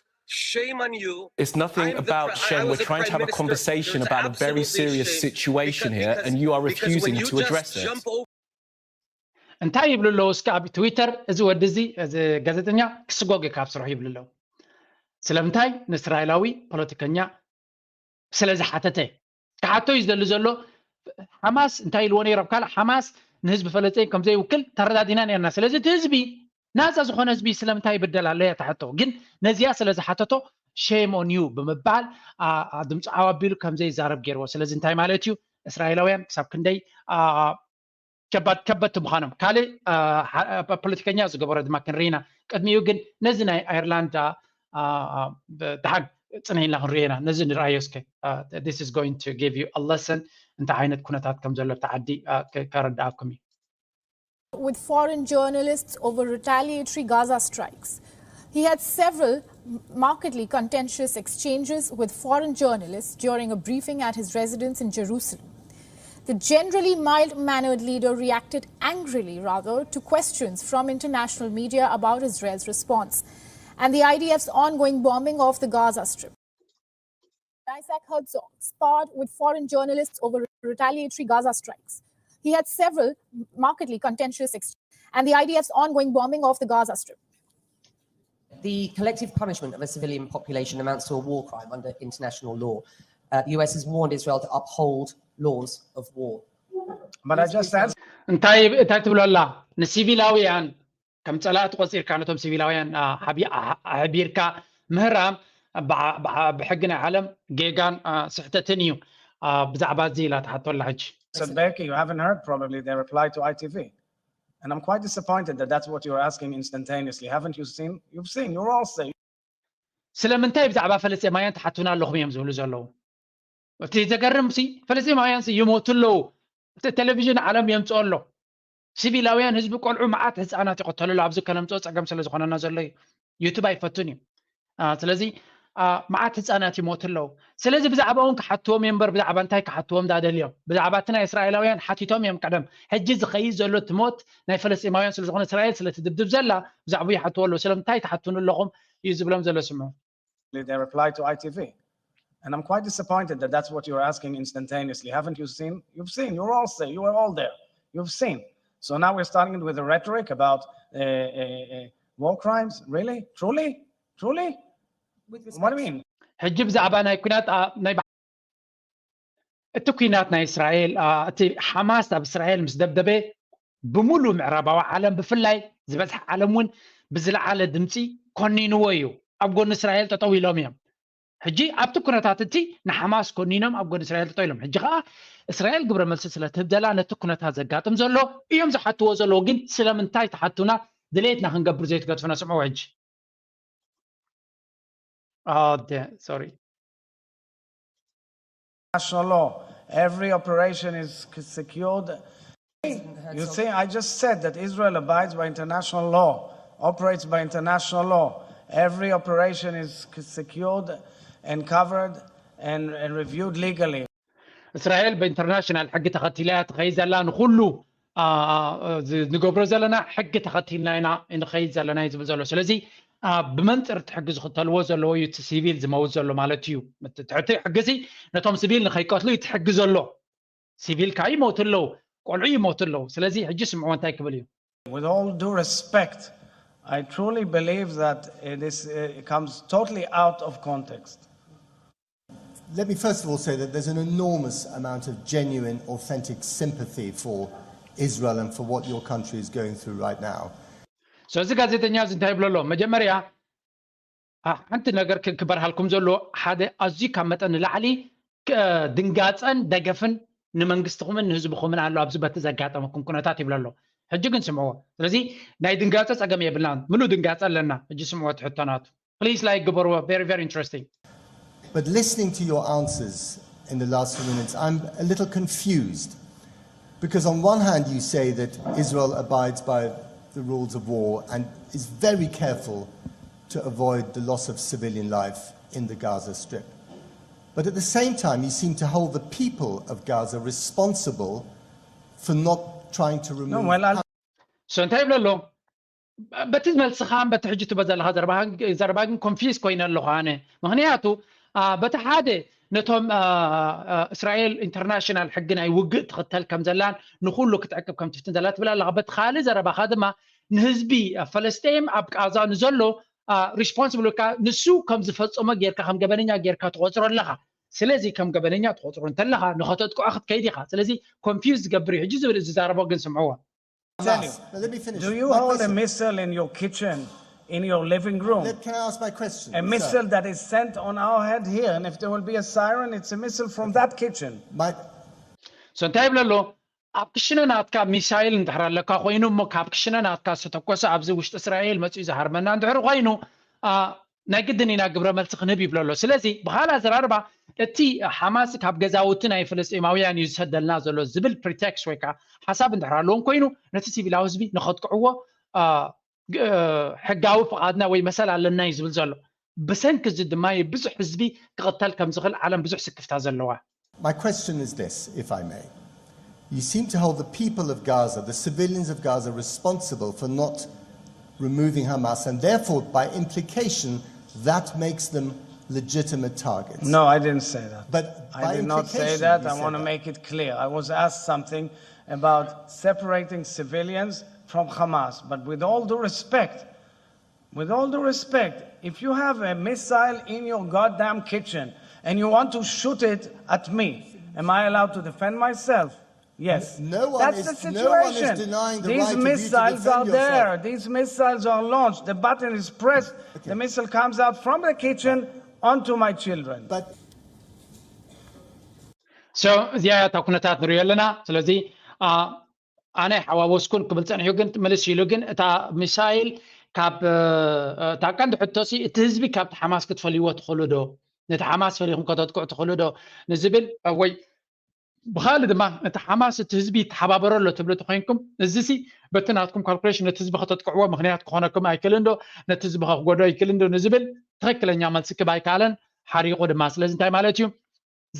Shame on you. It's nothing I'm the about pre- I shame. was We're the trying to have prime a minister. conversation There's about a very absolutely serious shame. situation Because- here, because- and you are because when refusing you to just address it. Jump over እንታይ ይብሉ ኣለዉ? እስኪ ኣብ ትዊተር እዚ ወዲ እዚ እዚ ጋዜጠኛ ክስጎግ ካብ ስርሑ ይብሉ ኣለዉ። ስለምንታይ ንእስራኤላዊ ፖለቲከኛ ስለ ዝሓተተ ክሓቶ እዩ ዝደሊ ዘሎ። ሓማስ እንታይ ኢልዎ ነይሮም? ካልእ ሓማስ ንህዝቢ ፈለስጢን ከም ዘይውክል ተረዳዲና ነርና። ስለዚ እቲ ህዝቢ ናፃ ዝኾነ ህዝቢ ስለምንታይ ይብደል ኣሎ እያ ትሓቶ። ግን ነዚኣ ስለ ዝሓተቶ ሼም ኦን ዩ ብምባል ድምፂ ዓው ኣቢሉ ከም ዘይዛረብ ገይርዎ። ስለዚ እንታይ ማለት እዩ? እስራኤላውያን ክሳብ ክንደይ ከበድቲ ምዃኖም ካልእ ፖለቲከኛ ዝገበሮ ድማ ክንርኢ ኢና። ቅድሚኡ ግን ነዚ ናይ ኣየርላንድ ደሓን ፅንሕ ኢልና ክንሪኦ ኢና። ነዚ ንርኣዮ እስከ። This is going to give you a lesson እንታይ ዓይነት ኩነታት ከም ዘሎ ኣብቲ ዓዲ ከረድኣኩም እዩ። With foreign journalists over retaliatory Gaza strikes. He had several markedly contentious exchanges with foreign journalists during a briefing at his residence in Jerusalem. The generally mild mannered leader reacted angrily, rather, to questions from international media about Israel's response and the I D F's ongoing bombing of the Gaza Strip. Isaac Herzog sparred with foreign journalists over retaliatory Gaza strikes. He had several markedly contentious ex- and the I D F's ongoing bombing of the Gaza Strip. The collective punishment of a civilian population amounts to a war crime under international law. Uh, the U S has warned Israel to uphold laws of war. But I just asked. እንታይ እንታይ ትብሎ ኣላ? ንሲቪላውያን ከም ጸላእቲ ቆጺርካ ነቶም ሲቪላውያን ኣሕቢርካ ምህራም ብሕጊ ናይ ዓለም ጌጋን ስሕተትን እዩ። ብዛዕባ እዚ ኢላ ትሓቶ ኣላ ሕጂ። Said Becky, you haven't heard probably their reply to I T V. And I'm quite disappointed that that's what you're asking instantaneously. Haven't you seen? You've seen, you're all saying. ስለምንታይ ብዛዕባ ፈለስጤማውያን ትሓቱና ኣለኹም እዮም ዝብሉ ዘለዉ። እቲ ዘገርም ሲ ፈለስጤማውያን ሲ ይሞቱ ኣለዉ። እቲ ቴሌቪዥን ዓለም የምፅኦ ኣሎ። ሲቪላውያን ህዝቢ ቆልዑ መዓት ህፃናት ይቐተሉ ኣለዉ። ኣብዚ ከነምፅኦ ፀገም ስለ ዝኾነና ዘሎ እዩ። ዩቱብ ኣይፈቱን እዩ። ስለዚ መዓት ህፃናት ይሞቱ ኣለዉ። ስለዚ ብዛዕባ እውን ክሓትዎም እዮም እምበር ብዛዕባ እንታይ ክሓትዎም ዳደልዮም? ብዛዕባ እቲ ናይ እስራኤላውያን ሓቲቶም እዮም ቀደም። ሕጂ ዝኸይድ ዘሎ እቲ ሞት ናይ ፈለስጢማውያን ስለ ዝኾነ እስራኤል ስለ ትድብድብ ዘላ ብዛዕባ ይሓትዎ ኣለዉ። ስለምንታይ ትሓቱኑ ኣለኹም እዩ ዝብሎም ዘሎ ስምዑ። Their reply to I T V. And I'm quite disappointed that that's what you're asking instantaneously. Haven't you seen? You've seen. You're all say you were all there. You've seen. So now we're starting with a rhetoric about uh, uh, uh, war crimes. Really? Truly? Truly? What do you mean? ሕጂ ብዛዕባ ናይ ኩናት ናይ እቲ ኩናት ናይ እስራኤል እቲ ሓማስ ኣብ እስራኤል ምስ ደብደበ ብምሉእ ምዕራባዊ ዓለም ብፍላይ ዝበዝሐ ዓለም እውን ብዝለዓለ ድምፂ ኮኒንዎ እዩ። ኣብ ጎኒ እስራኤል ጠጠው ኢሎም እዮም። ሕጂ ኣብቲ ኩነታት እቲ ንሓማስ ኮኒኖም ኣብ ጎኒ እስራኤል ጠጠው ኢሎም። ሕጂ ከዓ እስራኤል ግብረ መልሲ ስለ ትህብ ዘላ ነቲ ኩነታት ዘጋጥም ዘሎ እዮም ዝሓትዎ ዘለዉ። ግን ስለምንታይ ትሓቱና ድሌትና ክንገብር ዘይትገድፉና ስምዕዎ ሕጂ። Oh, damn, sorry. International law. Every operation is secured. You see, I just said that Israel abides by international law, operates by international law. Every operation is secured and covered and, and reviewed legally. እስራኤል ብኢንተርናሽናል ሕጊ ተኸቲላ እያ ትኸይድ ዘላ። ንኹሉ ንገብሮ ዘለና ሕጊ ተኸቲልና ኢና ንኸይድ ዘለና እዩ ዝብል ዘሎ። ስለዚ ብመንፅር እቲ ሕጊ ዝኽተልዎ ዘለዉ እዩ። እቲ ሲቪል ዝመውት ዘሎ ማለት እዩ። እቲ ሕጊ ነቶም ሲቪል ንኸይቀትሉ እዩ እቲ ሕጊ ዘሎ። ሲቪል ከዓ ይሞቱ ኣለዉ፣ ቆልዑ ይሞቱ ኣለዉ። ስለዚ ሕጂ ስምዕዎ እንታይ ክብል እዩ። With all due respect, I truly believe that it is, it comes totally out of context. Let me first of all say that there's an enormous amount of genuine, authentic sympathy for Israel and for what your country is going through right now. ስለዚ ጋዜጠኛ እዚ እንታይ ይብሎ ኣሎ? መጀመርያ ሓንቲ ነገር ክበርሃልኩም ዘሎ፣ ሓደ ኣዝዩ ካብ መጠን ንላዕሊ ድንጋፀን ደገፍን ንመንግስትኹምን ንህዝብኹምን ኣሎ ኣብዚ በቲ ዘጋጠመኩም ኩነታት ይብሎ ኣሎ። ሕጂ ግን ስምዕዎ። ስለዚ ናይ ድንጋፀ ፀገም የብልናን፣ ምሉእ ድንጋፀ ኣለና። ሕጂ ስምዕዎ እቲ ሕቶናቱ። Please like ግበርዎ። Very very interesting. But listening to your answers in the last few minutes, I'm a little confused. Because on one hand, you say that Israel abides by the rules of war and is very careful to avoid the loss of civilian life in the Gaza Strip. But at the same time, you seem to hold the people of Gaza responsible for not trying to remove. No, well, I'll... So እንታይ ይብሎ ኣሎ? በቲ መልስኻን በቲ ሕጂ ትበ ዘለኻ ዘረባ ግን ኮንፊዝ ኮይነ ኣለኹ ኣነ። ምክንያቱ በቲ ሓደ ነቶም እስራኤል ኢንተርናሽናል ሕጊ ናይ ውግእ ትኽተል ከም ዘላን ንኩሉ ክትዕቅብ ከም ትፍትን ዘላ ትብል ኣለኻ። በቲ ካልእ ዘረባኻ ድማ ንህዝቢ ፈለስጤም ኣብ ቃዛ ንዘሎ ሪስፖንስብል ኢልካ ንሱ ከም ዝፈጸሞ ጌርካ ከም ገበነኛ ጌርካ ትቆጽሮ ኣለኻ። ስለዚ ከም ገበነኛ ትቆጽሮ እንተለኻ ንኸተጥቅዖ ክትከይድ ኢኻ። ስለዚ ኮንፊውዝ ዝገብር እዩ ሕጂ ዝብል ዝዛረቦ ግን ስምዕዎ። Tell you, do you hold a missile in your kitchen, in your living room? Can I ask my question? A missile that is sent on our head here, and if there will be a siren, it's a missile from that kitchen. My so እንታይ ይብሎ ኣሎ? ኣብ ክሽነ ናትካ ሚሳይል እንድሕር ኣለካ ኮይኑ እሞ ካብ ክሽነ ናትካ ዝተተኮሰ ኣብዚ ውሽጢ እስራኤል መፅኡ ዝሃርመና እንድሕር ኮይኑ ናይ ግድን ኢና ግብረ መልሲ ክንህብ ይብሎ ኣሎ። ስለዚ ብኻልእ ኣዘራርባ እቲ ሓማስ ካብ ገዛውቲ ናይ ፍልስጤማውያን እዩ ዝሰደልና ዘሎ ዝብል ፕሪቴክስት ወይ ከዓ ሓሳብ እንድሕር ኣለዎም ኮይኑ ነቲ ሲቪላዊ ህዝቢ ንኸጥቅዕዎ ሕጋዊ ፍቓድና ወይ መሰል ኣለና እዩ ዝብል ዘሎ። ብሰንኪ እዚ ድማ ብዙሕ ህዝቢ ክቕተል ከም ዝኽእል ዓለም ብዙሕ ስክፍታ ዘለዋ። My question is this, if I may. You seem to hold the people of Gaza, the civilians of Gaza, responsible for not removing Hamas, and therefore, by implication, that makes them legitimate targets. No, I didn't say that. But I did not say that. I want to make it clear. I was asked something about separating civilians from Hamas, but with all due respect, with all due respect, if you have a missile in your goddamn kitchen and you want to shoot it at me, am I allowed to defend myself? Yes. No one That's is, the no one is situation. denying the These right of you to missiles defend are yourself. There. These missiles are launched. The button is pressed. The missile comes out from the kitchen onto my children. But so እዚኣ እታ ኩነታት ንሪኦ ኣለና። ስለዚ ኣነ ሓዋወስኩን ክብል ፀኒሑ ግን ምልስ ኢሉ ግን እታ ሚሳይል ካብ እታ ቀንዲ ሕቶሲ እቲ ህዝቢ ካብቲ ሓማስ ክትፈልይዎ ትኽእሉ ዶ? ነቲ ሓማስ ፈሊኹም ከተጥቅዑ ትኽእሉ ዶ ንዝብል ወይ ብኻልእ ድማ እቲ ሓማስ እቲ ህዝቢ ይተሓባበሮ ኣሎ ትብሉ ተኮይንኩም እዚሲ በቲ ናትኩም ካልኩሌሽን ነቲ ህዝቢ ከተጥቅዕዎ ምክንያት ክኾነኩም ኣይክእልን ዶ? ነቲ ህዝቢ ከኽጎዶ ኣይክእልን ዶ ንዝብል ትኽክለኛ መልሲ ክብ ኣይከኣለን ሓሪቑ ድማ። ስለዚ እንታይ ማለት እዩ?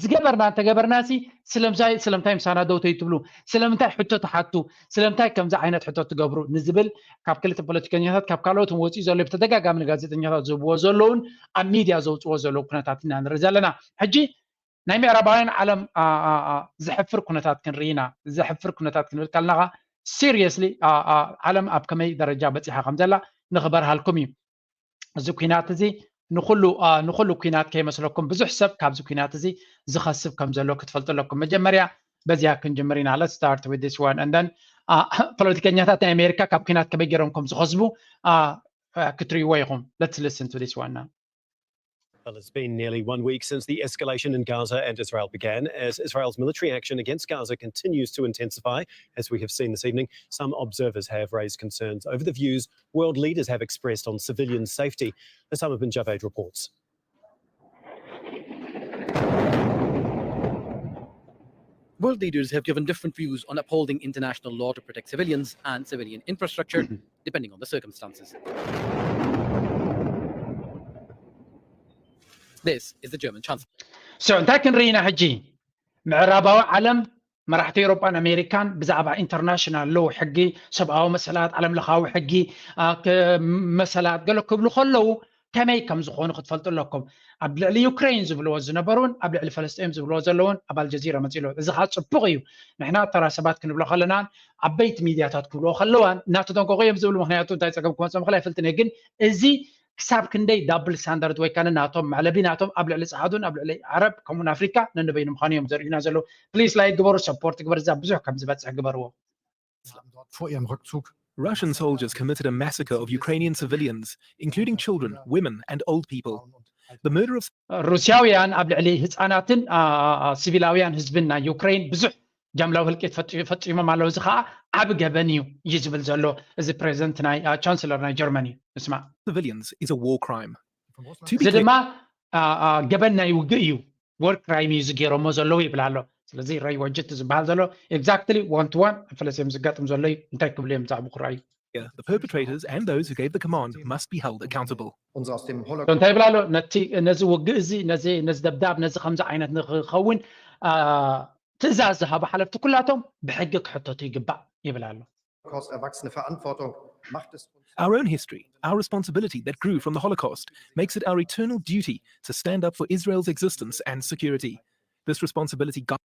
ዝገበርና እንተገበርናሲ ስለምሳይ ስለምንታይ ምሳና ደው ተይትብሉ? ስለምንታይ ሕቶ ትሓቱ? ስለምንታይ ከምዚ ዓይነት ሕቶ ትገብሩ ንዝብል ካብ ክልተ ፖለቲከኛታት ካብ ካልኦት እውን ወፂኡ ዘሎ ብተደጋጋሚ ንጋዜጠኛታት ዝህብዎ ዘለውን ኣብ ሚድያ ዘውፅዎ ዘለዉ ኩነታት ኢና ንርኢ ዘለና። ሕጂ ናይ ምዕራባውያን ዓለም ዘሕፍር ኩነታት ክንርኢ ኢና። ዘሕፍር ኩነታት ክንብል ከለና ከዓ ሲሪየስሊ ዓለም ኣብ ከመይ ደረጃ በፂሓ ከም ዘላ ንኽበርሃልኩም እዩ። እዚ ኩናት እዚ ንኩሉ ንኩሉ ኩናት ከይመስለኩም ብዙሕ ሰብ ካብዚ ኩናት እዚ ዝኸስብ ከም ዘሎ ክትፈልጡ ኣለኩም። መጀመርያ በዚኣ ክንጅምር ኢና። Let's start with this one and then ፖለቲከኛታት ናይ ኣሜሪካ ካብ ኩናት ከመይ ገይሮም ከም ዝኸስቡ ክትርእይዎ ኢኹም። Let's listen to this one now. Well, it's been nearly one week since the escalation in Gaza and Israel began, as Israel's military action against Gaza continues to intensify. As we have seen this evening, some observers have raised concerns over the views world leaders have expressed on civilian safety. As Osama bin Javed reports. World leaders have given different views on upholding international law to protect civilians and civilian infrastructure, depending on the circumstances. This is the German Chancellor. So እንታይ ክንርኢ ኢና ሕጂ? ምዕራባዊ ዓለም መራሕቲ ኤውሮጳን ኣሜሪካን ብዛዕባ ኢንተርናሽናል ሎው፣ ሕጊ ሰብኣዊ መሰላት፣ ዓለም ለኻዊ ሕጊ፣ አ፣ ክ-፣ መሰላት ገለ ክብሉ ከለዉ ከመይ ከም ዝኾኑ ክትፈልጡ ኣለኩም። ኣብ ልዕሊ ዩክሬን ዝብልዎ ዝነበሩን ኣብ ልዕሊ ፈለስጤም ዝብልዎ ዘለውን ኣብ ኣልጀዚራ መጺኡ ኣሎ። እዚ ኸኣ ጽቡቕ እዩ። ንሕና ተራ ሰባት ክንብሎ ከለናን ዓበይቲ ሚድያታት ክብልዎ ከለዋን እናተጠንቀቑ እዮም ዝብሉ። ምኽንያቱ እንታይ ጸገም ክመጽኦም ይኽእል ኣይፈልጥን እየ። ግን እዚ ክሳብ ክንደይ ዳብል ስታንዳርድ ወይ ከነ ናቶም መዕለቢ ናቶም ኣብ ልዕሊ ጸዓዱን ኣብ ልዕሊ ዓረብ ከምኡን ኣፍሪካ ነንበይኑ ምዃኑ እዮም ዘርእዩና ዘለዉ። ፕሊስ ላይክ ግበሩ፣ ሰፖርት ግበር፣ እዛ ብዙሕ ከም ዝበጽሕ ግበርዎ። Haben dort vor ihrem Rückzug Russian soldiers committed a massacre of Ukrainian civilians, including children, women, and old people. The murder of ሩስያውያን ኣብ ልዕሊ ህፃናትን አ፣ አ፣ ሲቪላውያን ህዝብን ናይ ዩክሬን ብዙሕ ጃምላዊ ህልቂት ፈፂ- ፈፂሞም ኣለዉ። እዚ ከዓ ዓብ ገበን እዩ እዩ ዝብል ዘሎ እዚ ፕሬዚደንት ናይ አ፣ ቻንስለር ናይ ጀርመን እዩ። ንስማ civilians is a war crime. von Russland To be እዚ clear, ድማ አ፣ አ፣ ገበን ናይ ውግእ እዩ። ወር ክራይም እዩ ዝገይሮሞ ዘለዉ ይብላ ኣሎ። ስለዚ ረይ ወጅት ዝበሃል ዘሎ ኤግዛክትሊ ዋን ቱ ዋን ኣብ ፈለስቲን ዝጋጥም ዘሎ እዩ። እንታይ ክብሉ እዮም ብዛዕባ ክረኣዩ the perpetrators and those who gave the command must be held accountable. Uns aus dem እንታይ ይብላ ኣሎ? ነቲ ነዚ ውግእ እዚ ነዚ ነዚ ደብዳብ ነዚ ከምዚ ዓይነት ንክኸውን አ፣ ትእዛዝ ዝሃቡ ሓለፍቲ ኩላቶም ብሕጊ ክሕተቱ ይግባእ ይብል ኣሎ። Holocaust erwachsene Verantwortung macht es uns Our own history, our responsibility that grew from the Holocaust, makes it our eternal duty to stand up for Israel's existence and security. This responsibility guides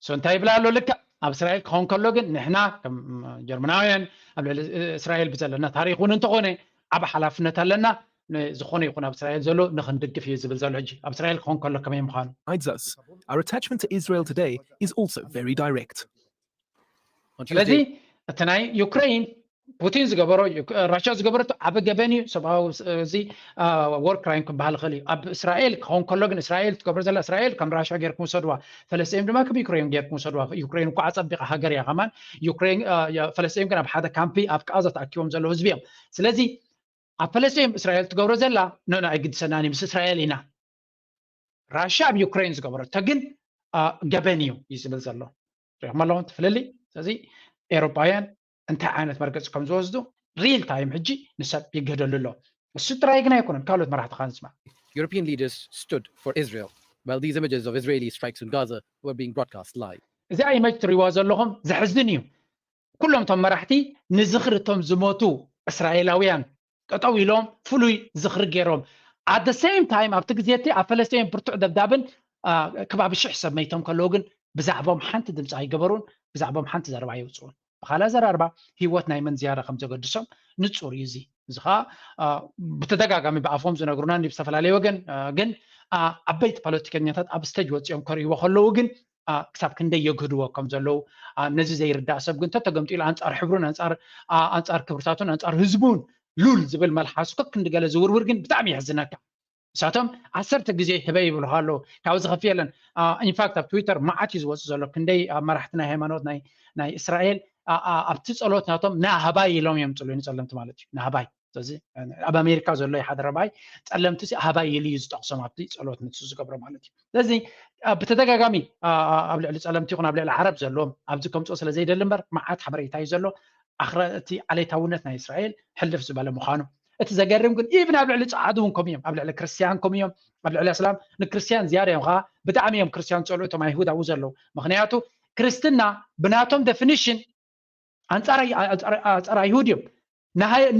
ሶ እንታይ ይብላ ኣሎ? ልክዕ ኣብ እስራኤል ክኸውን ከሎ ግን ንሕና ከም ጀርመናውያን ኣብ ልዕሊ እስራኤል ብዘለና ታሪክ እውን እንተኾነ ዓብ ሓላፍነት ኣለና። ዝኾነ ይኹን ኣብ እስራኤል ዘሎ ንክንድግፍ እዩ ዝብል ዘሎ። ሕጂ ኣብ እስራኤል ክኸውን ከሎ ከመይ ምዃኑ us. Our attachment to Israel today is also very direct. ስለዚ እቲ ናይ ዩክሬን ፑቲን ዝገበሮ ራሽያ ዝገበረቶ ዓብ ገበን እዩ። ሰብኣዊ እዚ ወር ክራይም ክበሃል ይኽእል እዩ። ኣብ እስራኤል ክኸውን ከሎ ግን እስራኤል ትገብሮ ዘላ እስራኤል ከም ራሽያ ጌርኩም ውሰድዋ፣ ፈለስጢን ድማ ከም ዩክሬን ጌርኩም ውሰድዋ። ዩክሬን እኳ ኣጸቢቓ ሃገር እያ ከማን። ዩክሬን ፈለስጢን ግን ኣብ ሓደ ካምፒ ኣብ ቃዛ ተኣኪቦም ዘለዉ ህዝቢ እዮም። ስለዚ ኣብ ፈለስጢን እስራኤል ትገብሮ ዘላ ኖኖ ኣይግድሰናን እዩ፣ ምስ እስራኤል ኢና። ራሽያ ኣብ ዩክሬን ዝገበረቶ ግን ገበን እዩ እዩ ዝብል ዘሎ። ሪኹም ኣለኹም ትፍልሊ። ስለዚ ኤውሮጳውያን እንታይ ዓይነት መርገፂ ከም ዝወስዱ ሪል ታይም ሕጂ ንሰብ ይግህደሉ ኣሎ። እሱ ጥራይ ግን ኣይኮነን፣ ካልኦት መራሕቲ ካ ንስማዕ። European leaders stood for Israel while these images of Israeli strikes in Gaza were being broadcast live. እዚኣ ኢመጅ ትሪዋ ዘለኹም ዘሕዝን እዩ። ኩሎም እቶም መራሕቲ ንዝኽሪ እቶም ዝሞቱ እስራኤላውያን ጠጠው ኢሎም ፍሉይ ዝኽሪ ገይሮም። At the same time ኣብቲ ግዜ እቲ ኣብ ፈለስጢን ብርቱዕ ደብዳብን ከባቢ ሽሕ ሰብ መይቶም ከለዉ ግን ብዛዕባኦም ሓንቲ ድምፂ ኣይገበሩን፣ ብዛዕባኦም ሓንቲ ዘረባ ኣይውፅኡን። ብካልእ ኣዘራርባ ህይወት ናይ መን ዝያዳ ከም ዘገድሶም ንፁር እዩ። እዚ እዚ ከዓ ብተደጋጋሚ ብኣፎም ዝነግሩና ብዝተፈላለየ ወገን ግን ዓበይቲ ፖለቲከኛታት ኣብ ስቴጅ ወፂኦም ከርእይዎ ከለዉ ግን ክሳብ ክንደይ የግህድዎ ከም ዘለዉ ነዚ ዘይርዳእ ሰብ ግን ተተገምጢሉ ኣንፃር ሕብሩን ኣንፃር ክብርታቱን ኣንፃር ህዝቡን ሉል ዝብል መልሓሱ ከክንዲ ገለ ዝውርውር ግን ብጣዕሚ የሕዝነካ። ንሳቶም ዓሰርተ ግዜ ህበይ ይብልኻ ኣለዉ። ካብኡ ዝኸፍእ የለን። ኢንፋክት ኣብ ትዊተር መዓት እዩ ዝወፅእ ዘሎ። ክንደይ ኣብ መራሕቲ ናይ ሃይማኖት ናይ እስራኤል ኣብቲ ፀሎት ናቶም ና ሃባይ ኢሎም እዮም ፅልዩ ንፀለምቲ ማለት እዩ። ንሃባይ ስለዚ ኣብ ኣሜሪካ ዘሎ ሓደ ረባይ ፀለምቲ ሃባይ ኢሉ እዩ ዝጠቕሶም ኣብቲ ፀሎት ንሱ ዝገብሮ ማለት እዩ። ስለዚ ብተደጋጋሚ ኣብ ልዕሊ ፀለምቲ ይኹን ኣብ ልዕሊ ዓረብ ዘለዎም ኣብዚ ከምፅኦ ስለ ዘይደሊ እምበር መዓት ሓበሬታ እዩ ዘሎ። ኣኽረ እቲ ዓሌታውነት ናይ እስራኤል ሕልፍ ዝበለ ምዃኑ እቲ ዘገርም ግን ኢቭን ኣብ ልዕሊ ፀዓዱ እውን ከምኡ እዮም። ኣብ ልዕሊ ክርስትያን ከምኡ እዮም። ኣብ ልዕሊ ኣስላም ንክርስትያን ዝያዳ እዮም ከዓ ብጣዕሚ እዮም ክርስትያን ዝፀልኡ እቶም ኣይሁድ ኣብኡ ዘለዉ። ምክንያቱ ክርስትና ብናቶም ደፊኒሽን ኣንፃር ኣይሁድ እዮም።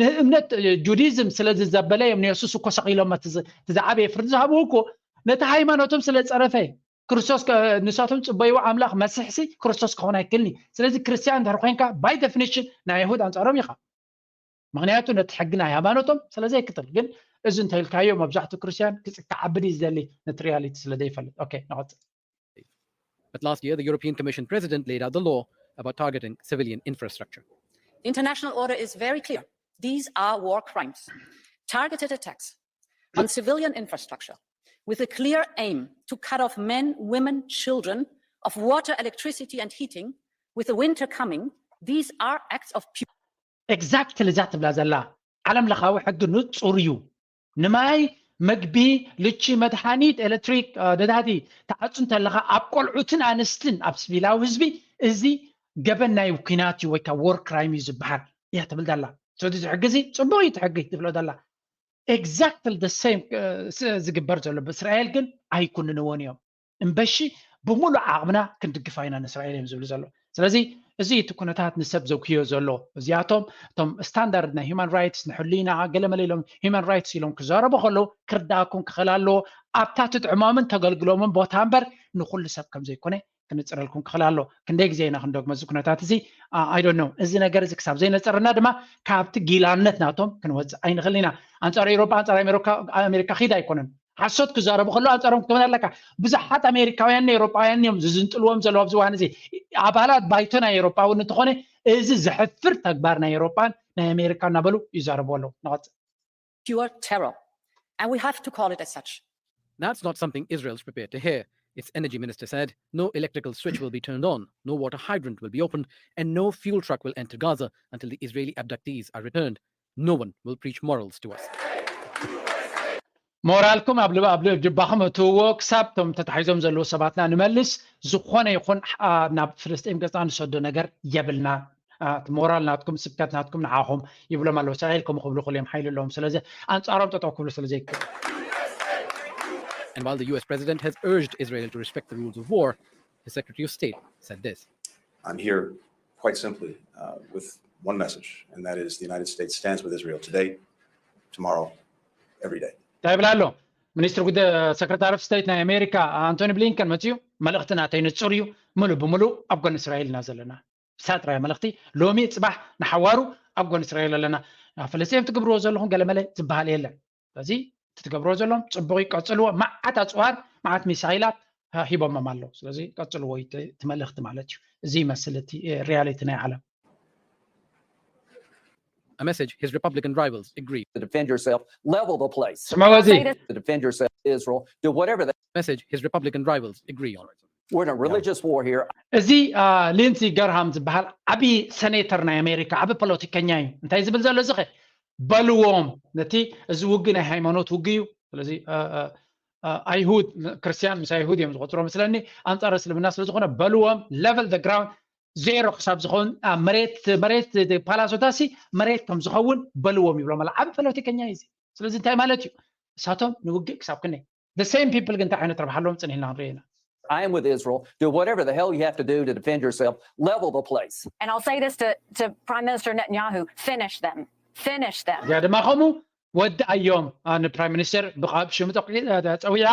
ንእምነት ጁዲዝም ስለ ዝዘበለ እዮም ንየሱስ እኮ ሰቒሎም እቲ ዝዓበየ ፍርዲ ዝሃብዎ እኮ ነቲ ሃይማኖቶም ስለ ዝፀረፈ ክርስቶስ ንሳቶም ፅበይዎ ኣምላኽ መሲሕሲ ክርስቶስ ክኸውን ኣይክልኒ። ስለዚ ክርስትያን እንድሕር ኮይንካ ባይ ደፊኒሽን ናይ ኣይሁድ ኣንፃሮም ኢኻ። ምክንያቱ ነቲ ሕጊ ናይ ሃይማኖቶም ስለ ዘይክተል። ግን እዚ እንተኢልካዮ መብዛሕትኡ ክርስትያን ክዓቢ ድዩ ዝደሊ ነቲ ሪያሊቲ ስለ ዘይፈልጥ። ኦኬ ንቐፅል። But last year, the European Commission president laid out the law about targeting civilian infrastructure. The international order is very clear. These are war crimes. Targeted attacks on civilian infrastructure with a clear aim to cut off men, women, children of water, electricity, and heating, with the winter coming, these are acts of pure ኤግዛክትሊ እዛ ትብላ ዘላ ዓለም ለኻዊ ሕጊ ንፁር እዩ። ንማይ፣ ምግቢ፣ ልቺ፣ መድሃኒት፣ ኤሌክትሪክ፣ ነዳዲ ትዓፁ እንተለኻ ኣብ ቆልዑትን ኣንስትን ኣብ ስቪላዊ ህዝቢ እዚ ገበን ናይ ኩናት እዩ ወይ ከዓ ዎር ክራይም እዩ ዝበሃል እያ ትብል ዘላ። ስለዚ እዚ ሕጊ እዚ ፅቡቅ እዩ እቲ ሕጊ ትብሎ ዘላ። ኤግዛክትሊ ደ ሴም ዝግበር ዘሎ ብእስራኤል ግን ኣይኩንንዎን እዮም። እምበሺ ብምሉእ ዓቕምና ክንድግፋ ኢና ንእስራኤል እዮም ዝብሉ ዘሎ። ስለዚ እዚ እቲ ኩነታት ንሰብ ዘጉህዮ ዘሎ። እዚኣቶም እቶም ስታንዳርድ ናይ ሂማን ራይትስ ንሕሉ ኢና ገለመለ ኢሎም ሂማን ራይትስ ኢሎም ክዛረቡ ከለዉ ክርዳእኩም ክኽእል ኣለዎ። ኣብታ ትጥዕሞምን ተገልግሎምን ቦታ እምበር ንኹሉ ሰብ ከም ዘይኮነ ክንጽረልኩም ክኽእል ኣሎ። ክንደይ ግዜ ኢና ክንደግሞ እዚ ኩነታት እዚ? I don't know። እዚ ነገር እዚ ክሳብ ዘይነጸረና ድማ ካብቲ ጊላነት ናቶም ክንወጽእ ኣይንኽእል ኢና። ኣንጻር ኤውሮጳ ኣንጻር ኣሜሪካ ኣሜሪካ ኺድ ኣይኮነን። ሓሶት ክዛረቡ ከለዉ ኣንጻሮም ክትከውን ኣለካ። ብዙሓት ኣሜሪካውያን ኤውሮጳውያን እዮም ዝዝንጥልዎም ዘለዉ ኣብዚ እዋን እዚ። ኣባላት ባይቶ ናይ ኤውሮጳ እውን እንተኾነ እዚ ዘሕፍር ተግባር ናይ ኤውሮጳን ናይ ኣሜሪካ እናበሉ ይዛረቡ ኣለዉ። ንቐጽል። Pure terror. And we have to call it as such. That's not something Israel's prepared to hear. Its energy minister said no electrical switch will be turned on, no water hydrant will be opened, and no fuel truck will enter Gaza until the Israeli abductees are returned. No one will preach morals to us. ሞራልኩም ኣብ ልብ ኣብ ልብ ጅባኹም እትውዎ ክሳብ ቶም ተታሒዞም ዘለዉ ሰባትና ንመልስ። ዝኾነ ይኹን ናብ ፍልስጤም ገጽና ንሰዶ ነገር የብልና። እቲ ሞራል ናትኩም ስብከት ናትኩም ንዓኹም ይብሎም ኣለዉ። እስራኤል ከምኡ ክብሉ ክእሉ እዮም ሓይሊ ኣለዎም። ስለዚ ኣንጻሮም ጠጠው ክብሉ ስለ ዘይክእል። And while the U S president has urged Israel to respect the rules of war, his secretary of state said this. I'm here quite simply uh, with one message, and that is the United States stands with Israel today, tomorrow, every day. እንታይ ይብል ኣሎ? ሚኒስትር ጉዳይ ሰክረታሪ ኦፍ ስቴት ናይ ኣሜሪካ ኣንቶኒ ብሊንከን መፅዩ መልእኽቲ ናተይ ንፁር እዩ፣ ምሉእ ብምሉእ ኣብ ጎኒ እስራኤል ኢና ዘለና። ሳጥራያ መልእኽቲ ሎሚ ፅባሕ ንሓዋሩ ኣብ ጎኒ እስራኤል ኣለና። ፍልስጤም ትገብርዎ ዘለኹም ገለመለ ዝበሃል የለን። ስለዚ እቲ ትገብርዎ ዘለኹም ፅቡቕ እዩ፣ ቀፅልዎ። መዓት ኣፅዋር መዓት ሚሳይላት ሂቦሞም ኣለዉ። ስለዚ ቀፅልዎ እዩ እቲ መልእኽቲ ማለት እዩ። እዚ ይመስል እቲ ሪያሊቲ ናይ ዓለም። A message his Republican rivals agree. To defend yourself, level the place. ስምዕዎ እዚ To defend yourself, Israel, do whatever they Message his Republican rivals agree on. We're in a religious war here. እዚ ሊንሲ ገርሃም ዝበሃል ዓብዪ ሰኔተር ናይ ኣሜሪካ ዓብዪ ፖለቲከኛ እዩ። እንታይ ዝብል ዘሎ እዚ ኸ በልዎም፣ ነቲ እዚ ውግእ ናይ ሃይማኖት ውግእ እዩ። ስለዚ ኣይሁድ ክርስቲያን ምስ ኣይሁድ እዮም ዝቆፅሮ መስለኒ፣ ኣንፃር እስልምና ስለዝኾነ በልዎም፣ level the ground፣ ዜሮ ክሳብ ዝኸውን መሬት መሬት ፓላሶታሲ መሬት ከም ዝኸውን በልዎም ይብሎም ኣለ። ዓብዪ ፖለቲከኛ እዩ እዚ። ስለዚ እንታይ ማለት እዩ? እሳቶም ንውግእ ክሳብ ክንደይ the same people ግን እንታይ ዓይነት ረብሓ ኣለዎም ፅን ኢልና ክንርኢ ኢና። I am with Israel. Do whatever the hell you have to do to defend yourself. Level the place. And I'll say this to, to Prime Minister Netanyahu, finish them. Finish them. እዚኣ ድማ ከምኡ ወዳእዮም ንፕራይም ሚኒስተር ብሽሙ ፀዊዓ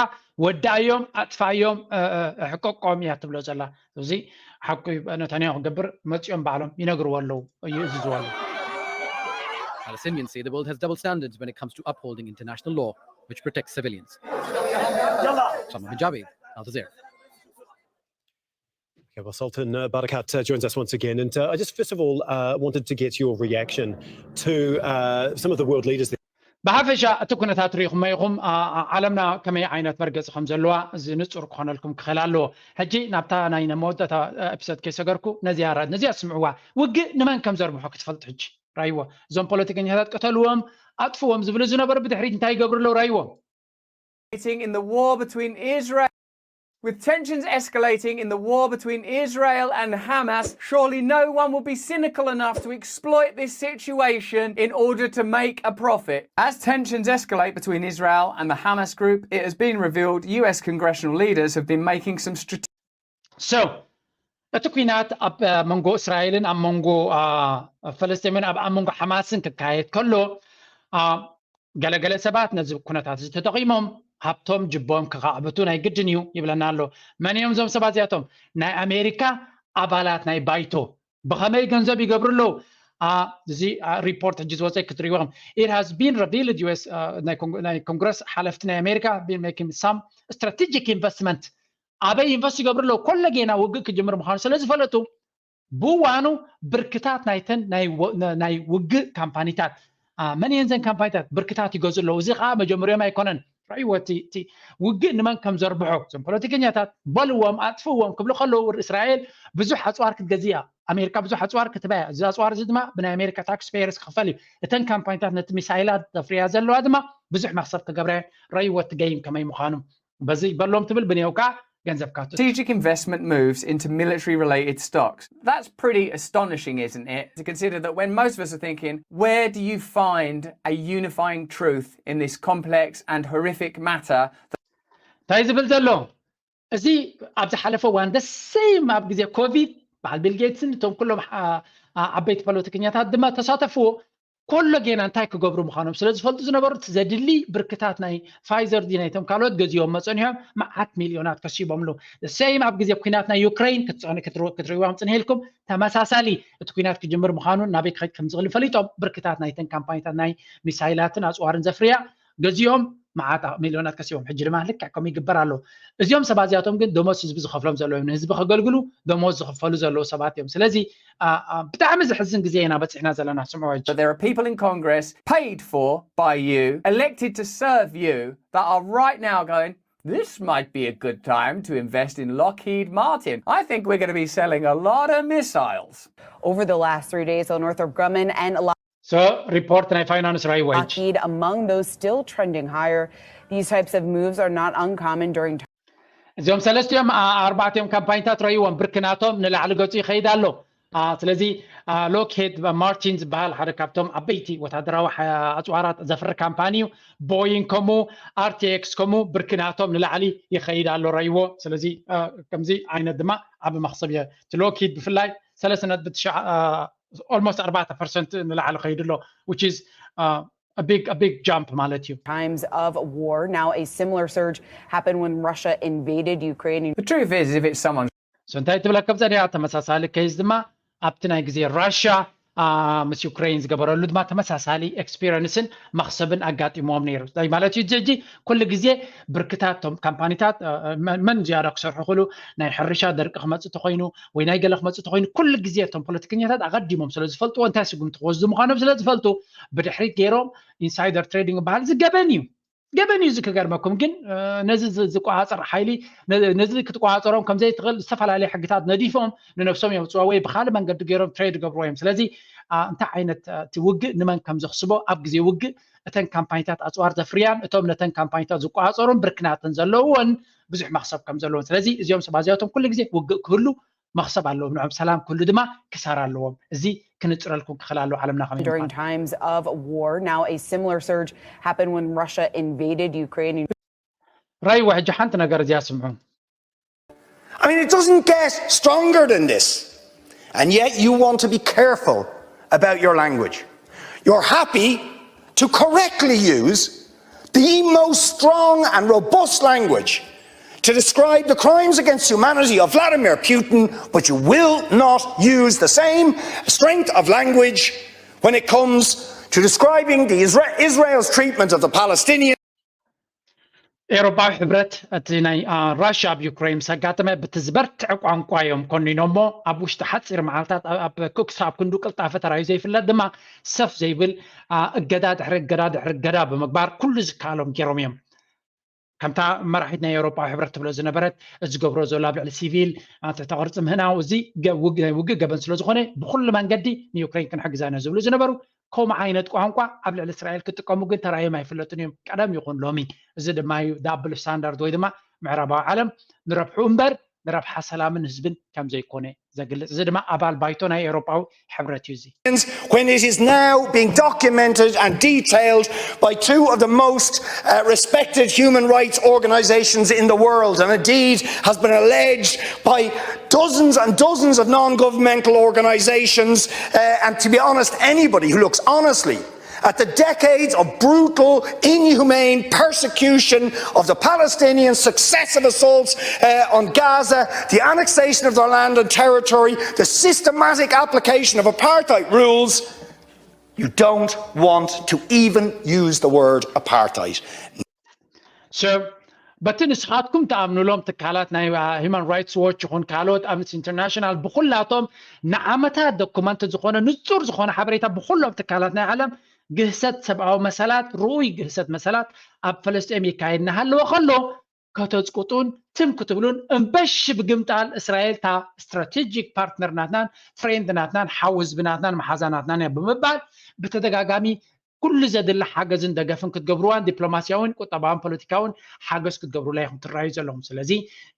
ወዳእዮም ኣጥፋዮም ሕቀቆም እያ ትብሎ ዘላ። እዚ ሓቁ ነታንያሁ ክገብር መፂኦም ባዕሎም ይነግርዎ ኣለዉ ይእዝዝዎ ኣለዉ። Palestinians say the world has double standards when it comes to upholding international law, which protects civilians. Sama Javed, Al Jazeera. Okay, well, Sultan uh, Barakat uh, joins us once again. And uh, I just, first of all, uh, wanted to get your reaction to uh, some of the world leaders. ብሓፈሻ እቲ ኩነታት ርኢኹሞ ኢኹም። ዓለምና ከመይ ዓይነት መርገፂ ከም ዘለዋ እዚ ንፁር ክኾነልኩም ክኽእል ኣለዎ። ሕጂ ናብታ ናይ መወዳእታ ኤፒሶድ ከይሰገርኩ ነዚኣ ነዚኣ ስምዕዋ። ውግእ ንመን ከም ዘርብሖ ክትፈልጡ ሕጂ ራይዎ። እዞም ፖለቲከኛታት ቅተልዎም፣ ኣጥፍዎም ዝብሉ ዝነበሩ ብድሕሪት እንታይ ይገብሩ ኣለዉ ራይዎም። In the war between Israel. With tensions escalating in the war between Israel and Hamas, surely no one will be cynical enough to exploit this situation in order to make a profit. As tensions escalate between Israel and the Hamas group, it has been revealed U S congressional leaders have been making some strategic So እቲ ኩናት ኣብ መንጎ እስራኤልን ኣብ መንጎ ፈለስጢምን ኣብ መንጎ ሓማስን ክካየድ ከሎ ገለገለ ሰባት ነዚ ኩነታት እዚ ተጠቒሞም ሃብቶም ጅቦም ክኻዕብቱ ናይ ግድን እዩ ይብለና ኣሎ። መን እዮም እዞም ሰባት እዚኣቶም? ናይ ኣሜሪካ ኣባላት ናይ ባይቶ። ብኸመይ ገንዘብ ይገብሩ ኣለዉ? እዚ ሪፖርት ሕጂ ዝወፀ ክትሪዎም it has been revealed U S ናይ ኮንግረስ ሓለፍቲ ናይ ኣሜሪካ been making some strategic investment ኣበይ ኢንቨስት ይገብሩ ኣለዉ? ኮለጌና ውግእ ክጅምር ምዃኑ ስለ ዝፈለጡ ብዋኑ ብርክታት ናይተን ናይ ውግእ ካምፓኒታት መን እየን ዘን ካምፓኒታት ብርክታት ይገዙ ኣለዉ። እዚ ከዓ መጀመሪዮም ኣይኮነን። ራእይዎ እቲ ውግእ ንመን ከም ዘርብሖ እዞም ፖለቲከኛታት በልዎም ኣጥፍዎም ክብሉ ከለዉ እስራኤል ብዙሕ ኣፅዋር ክትገዝእ እያ። ኣሜሪካ ብዙሕ ኣፅዋር ክትባ እያ። እዚ ኣፅዋር እዚ ድማ ብናይ ኣሜሪካ ታክስ ፔየርስ ክኽፈል እዩ። እተን ካምፓኒታት ነቲ ሚሳይላት ዘፍርያ ዘለዋ ድማ ብዙሕ መክሰብ ክገብራ እየን። ራእይዎ እቲ ገይም ከመይ ምዃኑ በዚ በሎም ትብል ብኔውካ ገንዘብካ Strategic investment moves into military related stocks. That's pretty astonishing, isn't it? To consider that when most of us are thinking, where do you find a unifying truth in this complex and horrific matter? እንታይ ዝብል ዘሎ እዚ ኣብ ዝሓለፈ እዋን ደሰይም ኣብ ግዜ ኮቪድ በዓል ቢል ጌትስን እቶም ኩሎም ዓበይቲ ፖለቲከኛታት ድማ ተሳተፍዎ። ኮሎ ጌና እንታይ ክገብሩ ምዃኖም ስለ ዝፈልጡ ዝነበሩ፣ እቲ ዘድሊ ብርክታት ናይ ፋይዘር ድዩ ናይቶም ካልኦት ገዚኦም መጸኒሖም፣ መዓት ሚልዮናት ከሲቦምሉ። ደሰይም ኣብ ግዜ ኩናት ናይ ዩክሬን ክትሪእዎም ጽንሕ ኢልኩም፣ ተመሳሳሊ እቲ ኩናት ክጅምር ምዃኑን ናበይ ክኸይድ ከም ዝኽእል ፈሊጦም፣ ብርክታት ናይተን ካምፓኒታት ናይ ሚሳይላትን ኣጽዋርን ዘፍርያ ገዚኦም መዓት ሚልዮናት ከሲቦም። ሕጂ ድማ ልክዕ ከምኡ ይግበር ኣሎ። እዚኦም ሰባት እዚኣቶም ግን ደሞዝ ህዝቢ ዝኸፍሎም ዘለዉ እዮም። ንህዝቢ ከገልግሉ ደሞዝ ዝኽፈሉ ዘለዉ ሰባት እዮም። ስለዚ ብጣዕሚ ዘሕዝን ግዜ ኢና በፂሕና ዘለና። ስምዑ። There are people in Congress paid for by you, elected to serve you, that are right now going, this might be a good time to invest in Lockheed Martin. I think we're going to be selling a lot of missiles. Over the last three days, though, Northrop Grumman and So report ናይ finance ራይ wage. Lockheed among those still trending higher. These types of moves are not uncommon during እዚኦም ሰለስቲኦም ኣርባዕቲኦም ካምፓኒታት ረይዎም ብርክናቶም ንላዕሊ ገፁ ይኸይድ ኣሎ። ስለዚ ሎክሄድ ማርቲን ዝበሃል ሓደ ካብቶም ዓበይቲ ወታደራዊ ኣፅዋራት ዘፍሪ ካምፓኒ እዩ። ቦይንግ ከምኡ፣ ኣርቲኤክስ ከምኡ ብርክናቶም ንላዕሊ ይኸይድ ኣሎ ረይዎ። ስለዚ ከምዚ ዓይነት ድማ ዓብ መኽሰብ እየ። እቲ ሎክሂድ ብፍላይ ሰለስተ ነጥቢ ትሽዓ almost ኣርባዕተ ፐርሰንት ንላዕሊ ኸይዱ ኣሎ, which is a big a big jump ማለት እዩ። Times of war. Now a similar surge happened when Russia invaded Ukraine. The truth is, if it's someone So እንታይ ትብለኩም ጸኒሓ? ተመሳሳሊ ኬዝ ድማ ኣብቲ ናይ ግዜ ራሽያ ምስ ዩክሬን ዝገበረሉ ድማ ተመሳሳሊ ኤክስፒሪየንስን መኽሰብን ኣጋጢሞም ነይሩ። እንታይ ማለት እዩ? እዚ ሕጂ ኩሉ ግዜ ብርክታት እቶም ካምፓኒታት መን ዝያዳ ክሰርሑ ክእሉ፣ ናይ ሕርሻ ደርቂ ክመጽእ ተኾይኑ ወይ ናይ ገለ ክመጽእ ተኾይኑ ኩሉ ግዜ እቶም ፖለቲከኛታት ኣቐዲሞም ስለ ዝፈልጥዎ እንታይ ስጉምቲ ክወስዱ ምዃኖም ስለ ዝፈልጡ ብድሕሪት ገይሮም ኢንሳይደር ትሬዲንግ ዝበሃል እዚ ገበን እዩ። ገበን እዩ እዚ ክገርመኩም ግን ነዚ ዝቆፃፀር ሓይሊ ነዚ ክትቆፃፀሮም ከምዘይትኽእል ዝተፈላለዩ ሕግታት ነዲፎም ንነብሶም የውፅዋ ወይ ብካልእ መንገዲ ገይሮም ትሬድ ገብርዎ እዮም። ስለዚ እንታይ ዓይነት እቲ ውግእ ንመን ከም ዘኽስቦ ኣብ ግዜ ውግእ እተን ካምፓኒታት ኣፅዋር ዘፍርያን እቶም ነተን ካምፓኒታት ዝቆፃፀሩን ብርክናተን ዘለውዎን ብዙሕ መኽሰብ ከም ዘለዎን ስለዚ እዚኦም ሰባት እዚኣቶም ኩሉ ግዜ ውግእ ክህሉ መኽሰብ ኣለዎም፣ ንዖም ሰላም ክህሉ ድማ ክሳራ ኣለዎም። እዚ ክንጽረልኩም ክኽእል ኣለዎ ዓለምና ከመይ During times of war. Now a similar surge happened when Russia invaded Ukraine. ራይዋ ሕጂ ሓንቲ ነገር እዚኣ ስምዑ። I mean, it doesn't get stronger than this. And yet you want to be careful about your language. You're happy to correctly use the most strong and robust language to describe the crimes against humanity of Vladimir Putin, but you will not use the same strength of language when it comes to describing the Isra- Israel's treatment of the Palestinians. ኤውሮጳዊ ሕብረት እቲ ናይ ራሽያ ኣብ ዩክሬን ምስ ኣጋጠመ ብቲ ዝበርትዐ ቋንቋ እዮም ኮኒኖሞ። ኣብ ውሽጢ ሓፂር መዓልታት ኣብ ክሳብ ክንዱ ቅልጣፈ ተራዩ ዘይፍለጥ ድማ ሰፍ ዘይብል እገዳ ድሕሪ እገዳ ድሕሪ እገዳ ብምግባር ኩሉ ዝከኣሎም ገይሮም እዮም። ከምታ መራሒት ናይ ኤውሮጳዊ ሕብረት ትብሎ ዝነበረት ዝገብሮ ዘሎ ኣብ ልዕሊ ሲቪል ትሕተ ቅርፂ ምህናው እዚ ውግእ ገበን ስለ ዝኾነ ብኩሉ መንገዲ ንዩክሬን ክንሕግዛ ኢና ዝብሉ ዝነበሩ ከምኡ ዓይነት ቋንቋ ኣብ ልዕሊ እስራኤል ክጥቀሙ ግን ተራእዮም ኣይፍለጡን እዮም ቀደም ይኹን ሎሚ። እዚ ድማ እዩ ዳብል ስታንዳርድ ወይ ድማ ምዕራባዊ ዓለም ንረብሑ እምበር ንረብሓ ሰላምን ህዝብን ከም ዘይኮነ ዘግልጽ። እዚ ድማ ኣባል ባይቶ ናይ ኤውሮጳዊ ሕብረት እዩ እዚ። When it is now being documented and detailed by two of the most uh, respected human rights organisations in the world, and indeed has been alleged by dozens and dozens of non governmental organisations, uh, and to be honest, anybody who looks honestly at the decades of brutal, inhumane persecution of the Palestinians, successive assaults uh, on Gaza, the annexation of their land and territory, the systematic application of apartheid rules, you don't want to even use the word apartheid. So, በቲ ንስኻትኩም ትኣምኑሎም ትካላት ናይ ሂማን ራይትስ ዎች ይኹን ካልኦት ኣምነስቲ ኢንተርናሽናል ብኩላቶም ንዓመታት ዶኩመንት ዝኾነ ንጹር ዝኾነ ሓበሬታ ብኩሎም ትካላት ናይ ዓለም ግህሰት ሰብኣዊ መሰላት ርኡይ ግህሰት መሰላት ኣብ ፈለስጢኦም ይካየድ እናሃለወ ከሎ ከተጽቁጡን ትም ክትብሉን እምበሽ ብግምጣል እስራኤል እታ ስትራቴጂክ ፓርትነር ናትናን ፍሬንድ ናትናን ሓው ህዝቢ ናትናን መሓዛ ናትናን እያ ብምባል ብተደጋጋሚ ኩሉ ዘድሊ ሓገዝን ደገፍን ክትገብርዋን ዲፕሎማስያውን ቁጠባውን ፖለቲካውን ሓገዝ ክትገብሩላ ኢኹም ትረኣዩ ዘለኹም። ስለዚ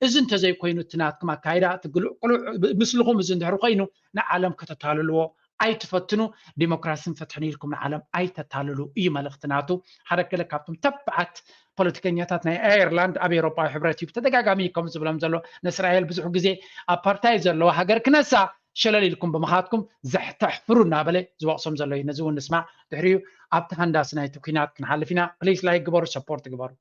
እዚ እንተዘይኮይኑ እቲ ናትኩም ኣካይዳ እቲ ግሉዕ ቅሉዕ ምስልኹም እዚ እንድሕር ኮይኑ ንዓለም ከተታልልዎ ኣይትፈትኑ፣ ዲሞክራሲን ፍትሕን ኢልኩም ንዓለም ኣይተታልሉ እዩ መልእኽቲ ናቱ። ሓደ ገለ ካብቶም ተባዓት ፖለቲከኛታት ናይ ኣየርላንድ ኣብ ኤውሮጳዊ ሕብረት እዩ ብተደጋጋሚ ከም ዝብሎም ዘሎ፣ ንእስራኤል ብዙሕ ግዜ ኣፓርታይ ዘለዎ ሃገር ክነሳ ሸለል ኢልኩም ብምኻትኩም ዘሕተሕፍሩ እናበለ ዝወቕሶም ዘሎ እዩ። ነዚ እውን ንስማዕ። ድሕሪኡ ኣብቲ ሃንዳሲ ናይቲ ኲናት ክንሓልፍ ኢና። ፕሊስ ላይክ ግበሩ፣ ሰፖርት ግበሩ።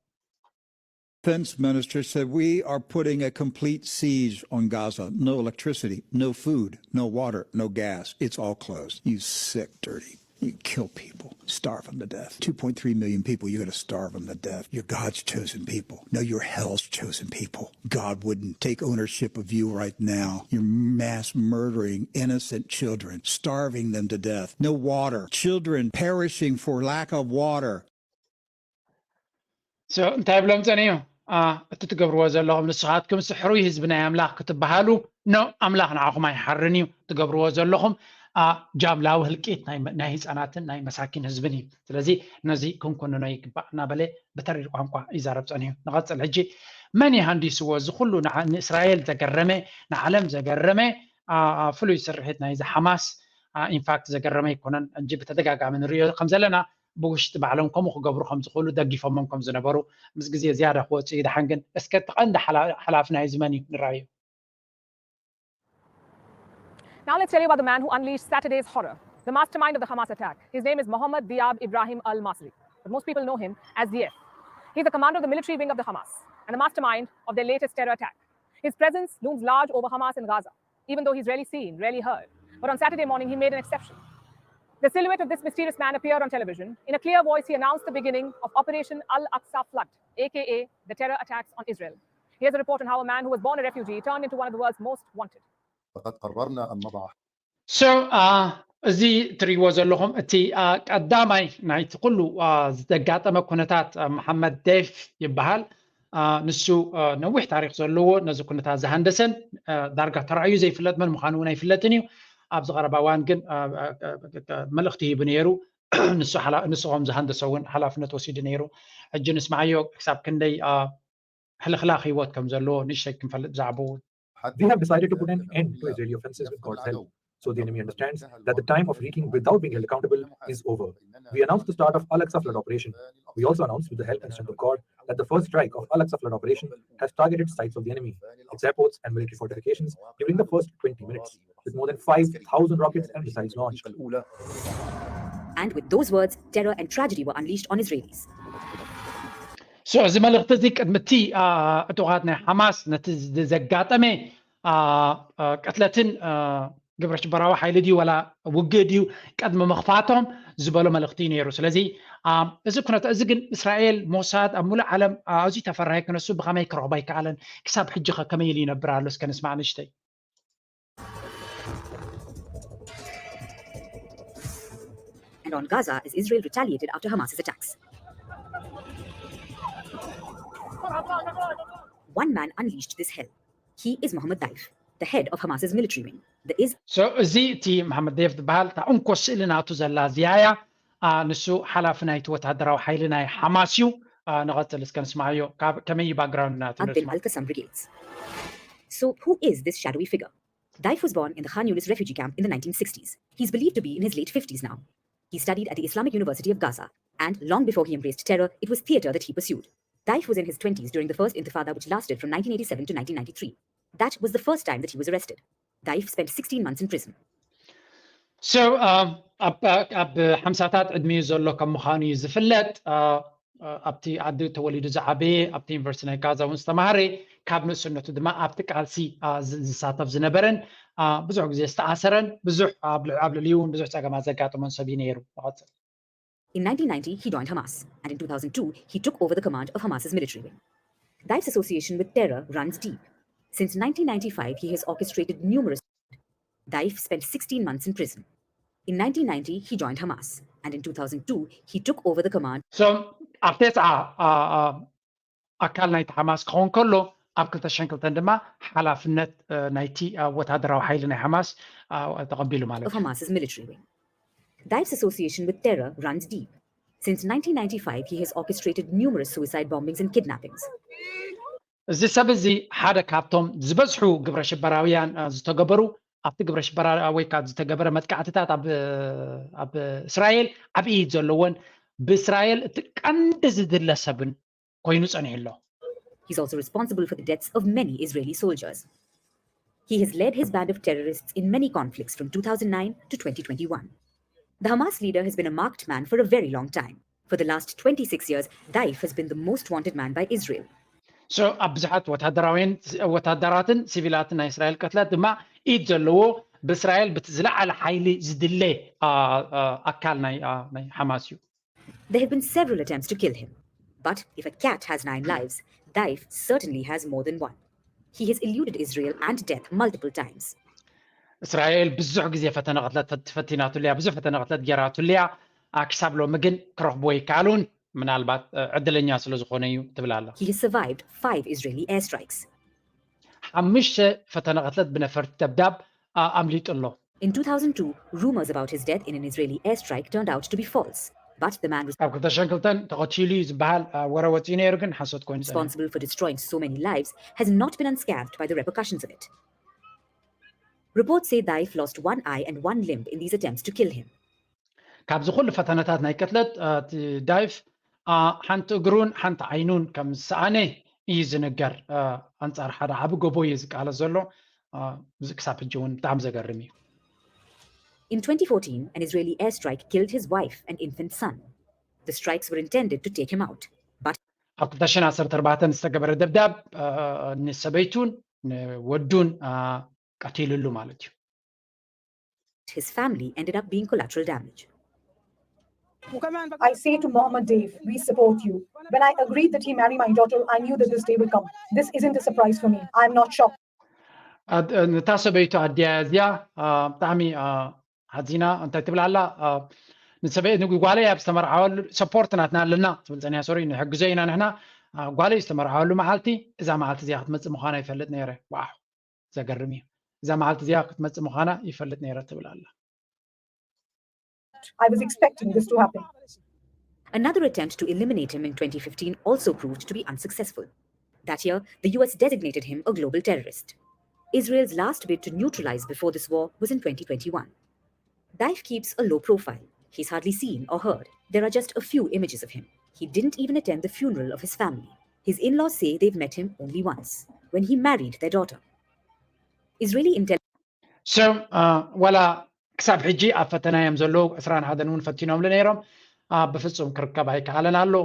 Defense minister said, "We are putting a complete siege on Gaza. No electricity, no food, no water, no gas. It's all closed." You sick, dirty. You kill people, starve them to death. two point three million people, you're going to starve them to death. You're God's chosen people. No, you're hell's chosen people. God wouldn't take ownership of you right now. You're mass murdering innocent children, starving them to death. No water, children perishing for lack of water. So እንታይ ብሎም ጸኒዩ? እቲ ትገብርዎ ዘለኹም ንስኻትኩም ሕሩይ ህዝቢ ናይ ኣምላኽ ክትበሃሉ፣ ኖ፣ ኣምላኽ ንዓኹም ኣይሓርን እዩ። ትገብርዎ ዘለኹም ጃምላዊ ህልቂት ናይ ህፃናትን ናይ መሳኪን ህዝብን እዩ። ስለዚ ነዚ ክንኮንኖ ይግባእ እናበለ ብተሪር ቋንቋ ይዛረብ ጸኒዩ። ንቐጽል። ሕጂ መን ይሃንዲስዎ? እዚ ኩሉ ንእስራኤል ዘገረመ፣ ንዓለም ዘገረመ ፍሉይ ስርሒት ናይዚ ሓማስ ኢንፋክት ዘገረመ ኣይኮነን። እንጂ ብተደጋጋሚ ንሪኦ ከም ዘለና ብውሽጢ ባዕሎም ከምኡ ክገብሩ ከም ዝኽእሉ፣ ደጊፎሞም ከም ዝነበሩ ምስ ግዜ ዝያዳ ክወፁ እዩ። ደሓን ግን እስከ እቲ ቀንዲ ሓላፊ ናይዚ መን እዩ ንረኣዮ። Now let's tell you about the man who unleashed Saturday's horror, the mastermind of the Hamas attack. His name is Mohammad Diab Ibrahim al Masri, but most people know him as Diab. He's the commander of the military wing of the Hamas and the mastermind of their latest terror attack. His presence looms large over Hamas in Gaza, even though he's rarely seen, rarely heard. But on Saturday morning, he made an exception. The silhouette of this mysterious man appeared on television. In a clear voice, he announced the beginning of Operation Al Aqsa Flood, aka the terror attacks on Israel. Here's a report on how a man who was born a refugee turned into one of the world's most wanted. لقد قررنا أن نضع So እዚ ትሪእዎ ዘለኹም እቲ ቀዳማይ ናይቲ ኩሉ ዘጋጠመ ኩነታት መሓመድ ደይፍ ይበሃል። ንሱ ነዊሕ ታሪክ ዘለዎ ነዚ ኩነታት ዝሃንደሰን ዳርጋ ተራእዩ ዘይፍለጥ መን ምዃኑ እውን ኣይፍለጥን እዩ። ኣብዚ ቀረባ እዋን ግን መልእኽቲ ሂቡ ነይሩ። ንሱ ከም ዝሃንደሰ እውን ሓላፍነት ወሲዱ ነይሩ። ሕጂ ንስማዓዮ ክሳብ ክንደይ ሕልኽላኽ ህይወት ከም ዘለዎ ንእሽተይ ክንፈልጥ ብዛዕባኡ። We have decided to put an end to Israeli offensive with God's help, so the enemy understands that the time of wreaking without being held accountable is over. We announced the start of Al Aqsa flood operation. We also announced, with the help and strength of God, that the first strike of Al Aqsa flood operation has targeted sites of the enemy, its airports and military fortifications during the first twenty minutes, with more than five thousand rockets and missiles launched. And with those words, terror and tragedy were unleashed on Israelis. So እዚ መልእኽቲ እዚ ቅድሚ እቲ ዕጡቓት ናይ ሓማስ ነቲ ዘጋጠመ ቅትለትን ግብረ ሽበራዊ ሓይሊ ድዩ ዋላ ውግእ ድዩ ቅድሚ ምኽፋቶም ዝበሎ መልእኽቲ እዩ ነይሩ። ስለዚ እዚ ኩነታ እዚ ግን እስራኤል ሞሳድ ኣብ ሙሉእ ዓለም ኣዝዩ ተፈራሂ ክነሱ ብኸመይ ክረኽቦ ኣይከኣለን? ክሳብ ሕጂ ኸ ከመይ ኢሉ ይነብር ኣሎ? እስከ ንስማዕ ንእሽተይ። And on Gaza as Israel retaliated after Hamas's attacks. One man unleashed this hell. He is Mohammad Daif, the head of Hamas's military wing. The is So እዚ እቲ መሓመድ ደይፍ ዝበሃል እታ እንኮ ስእሊ ናቱ ዘላ ዝያያ ንሱ ሓላፊ ናይቲ ወታደራዊ ሓይሊ ናይ ሓማስ እዩ። ንቐፅል እስከ ንስማዓዮ ከመይ ባክግራውንድ ናቱ Abdel Al Qassam Brigades. So who is this shadowy figure? Daif was born in the Khan Younis refugee camp in the nineteen sixties. He's believed to be in his late fifties now. He studied at the Islamic University of Gaza, and long before he embraced terror, it was theater that he pursued. Daif was in his twenties during the first Intifada, which lasted from nineteen eighty-seven to nineteen ninety-three. That was the first time that he was arrested. Daif spent sixteen months in prison. So ኣብ ሓምሳታት ዕድሚኡ ዘሎ ከም ምዃኑ እዩ ዝፍለጥ። ኣብቲ ዓዲ ተወሊዱ ዝዓበየ፣ ኣብቲ ዩኒቨርሲቲ ናይ ጋዛ እውን ዝተማሃረ፣ ካብ ንእስነቱ ድማ ኣብቲ ቃልሲ ዝሳተፍ ዝነበረን ብዙሕ ግዜ ዝተኣሰረን ብዙሕ ኣብ ልዕሊኡ እውን ብዙሕ ፀገማት ዘጋጠሞን ሰብ እዩ ነይሩ። ንቐፅል። In nineteen ninety, he joined Hamas, and in two thousand two, he took over the command of Hamas's military wing. Daif's association with terror runs deep. Since nineteen ninety-five, he has orchestrated numerous. Daif spent sixteen months in prison. In nineteen ninety, he joined Hamas, and in two thousand two, he took over the command. So ኣብ ተስዓ ኣካል ናይቲ ሓማስ ክኸውን ከሎ ኣብ ክልተ ሽሕን ክልተን ድማ ሓላፍነት ናይቲ ወታደራዊ ሓይሊ ናይ ሓማስ ተቐቢሉ ማለት of Hamas's military wing. Daif's association with terror runs deep. Since nineteen ninety-five, he has orchestrated numerous suicide bombings and kidnappings. እዚ ሰብ እዚ ሓደ ካብቶም ዝበዝሑ ግብረ ሽበራውያን ዝተገበሩ ኣብቲ ግብረ ሽበራ ወይ ካብ ዝተገበረ መጥቃዕትታት ኣብ ኣብ እስራኤል ዓብዪ ዘለዎን ብእስራኤል እቲ ቀንዲ ዝድለ ሰብን ኮይኑ ጸኒሑ ኣሎ። He's also responsible for the deaths of many Israeli soldiers. He has led his band of terrorists in many conflicts from two thousand nine to twenty twenty-one. The Hamas leader has been a marked man for a very long time. For the last twenty-six years, Daif has been the most wanted man by Israel. So ኣብ ብዙሓት ወታደራውያን ወታደራትን ሲቪላትን ናይ እስራኤል ቅትለት ድማ ኢድ ዘለዎ ብእስራኤል ብቲ ዝለዓለ ሓይሊ ዝድለ ኣካል ናይ ናይ ሓማስ እዩ። There have been several attempts to kill him, but if a cat has nine lives, Daif certainly has more than one. He has eluded Israel and death multiple times. እስራኤል ብዙሕ ግዜ ፈተነ ቅትለት ፈቲናትሉ እያ፣ ብዙሕ ፈተነ ቅትለት ጌራትሉ እያ። ክሳብ ሎሚ ግን ክረኽብዎ ኣይከኣሉን። ምናልባት ዕድለኛ ስለ ዝኾነ እዩ ትብል ኣላ። He has survived five Israeli airstrikes. ሓሙሽተ ፈተነ ቅትለት ብነፈርቲ ደብዳብ ኣምሊጡ ኣሎ። In two thousand two, rumors about his death in an Israeli airstrike turned out to be false. But the man ካብ ክልተ ሽሕን ክልተን ተቐቲሉ እዩ ዝበሃል ወረ ወፂኡ ነይሩ፣ ግን ሓሶት ኮይኑ ጸኒሑ። Responsible for destroying so many lives has not been unscathed by the repercussions of it. Reports say Daif lost one eye and one limb in these attempts to kill him. ካብዚ ኩሉ ፈተነታት ናይ ቅትለት እቲ ዳይፍ ሓንቲ እግሩን ሓንቲ ዓይኑን ከም ዝሰኣነ እዩ ዝንገር። ኣንጻር ሓደ ዓቢ ጎቦ እዩ ዝቃለስ ዘሎ። እዚ ክሳብ ሕጂ እውን ብጣዕሚ ዘገርም እዩ። In twenty fourteen, an Israeli airstrike killed his wife and infant son. The strikes were intended to take him out, but ኣብ ክልተ ሽሕን ዓሰርተ ኣርባዕተን ዝተገበረ ደብዳብ ንሰበይቱን ንወዱን ቀቲሉሉ ማለት እዩ። His family ended up being collateral damage. I say to Mohammad Deif, we support you. When I agreed that he marry my daughter, I knew that this day would come. This isn't a surprise for me. I'm not shocked. ነታ ሰበይቱ ኣዲያ እዚኣ ብጣዕሚ ሓዚና እንታይ ትብል ኣላ? ንሰበይ ንጓለይ ኣብ ዝተመርዓወሉ ሰፖርት ናትና ኣለና ትብል ጸኒያ። ሶሪ ንሕግዞ ኢና ንሕና። ጓለይ ዝተመርዓወሉ መዓልቲ እዛ መዓልቲ እዚኣ ክትመጽእ ምዃና ይፈልጥ ነይረ። ዋው ዘገርም እዩ። እዛ መዓልቲ እዚኣ ክትመጽእ ምዃና ይፈልጥ ነይረ ትብል ኣላ። I was expecting this to happen. Another attempt to eliminate him in twenty fifteen also proved to be unsuccessful. That year, the U S designated him a global terrorist. Israel's last bid to neutralize before this war was in twenty twenty-one. Daif keeps a low profile. He's hardly seen or heard. There are just a few images of him. He didn't even attend the funeral of his family. His in-laws say they've met him only once, when he married their daughter. Israeli intelligence So ዋላ ክሳብ ሕጂ ኣብ ፈተና እዮም ዘለዉ። ዕስራን ሓደን እውን ፈቲኖምሉ ነይሮም። ብፍጹም ክርከብ ኣይከኣለን ኣሎ።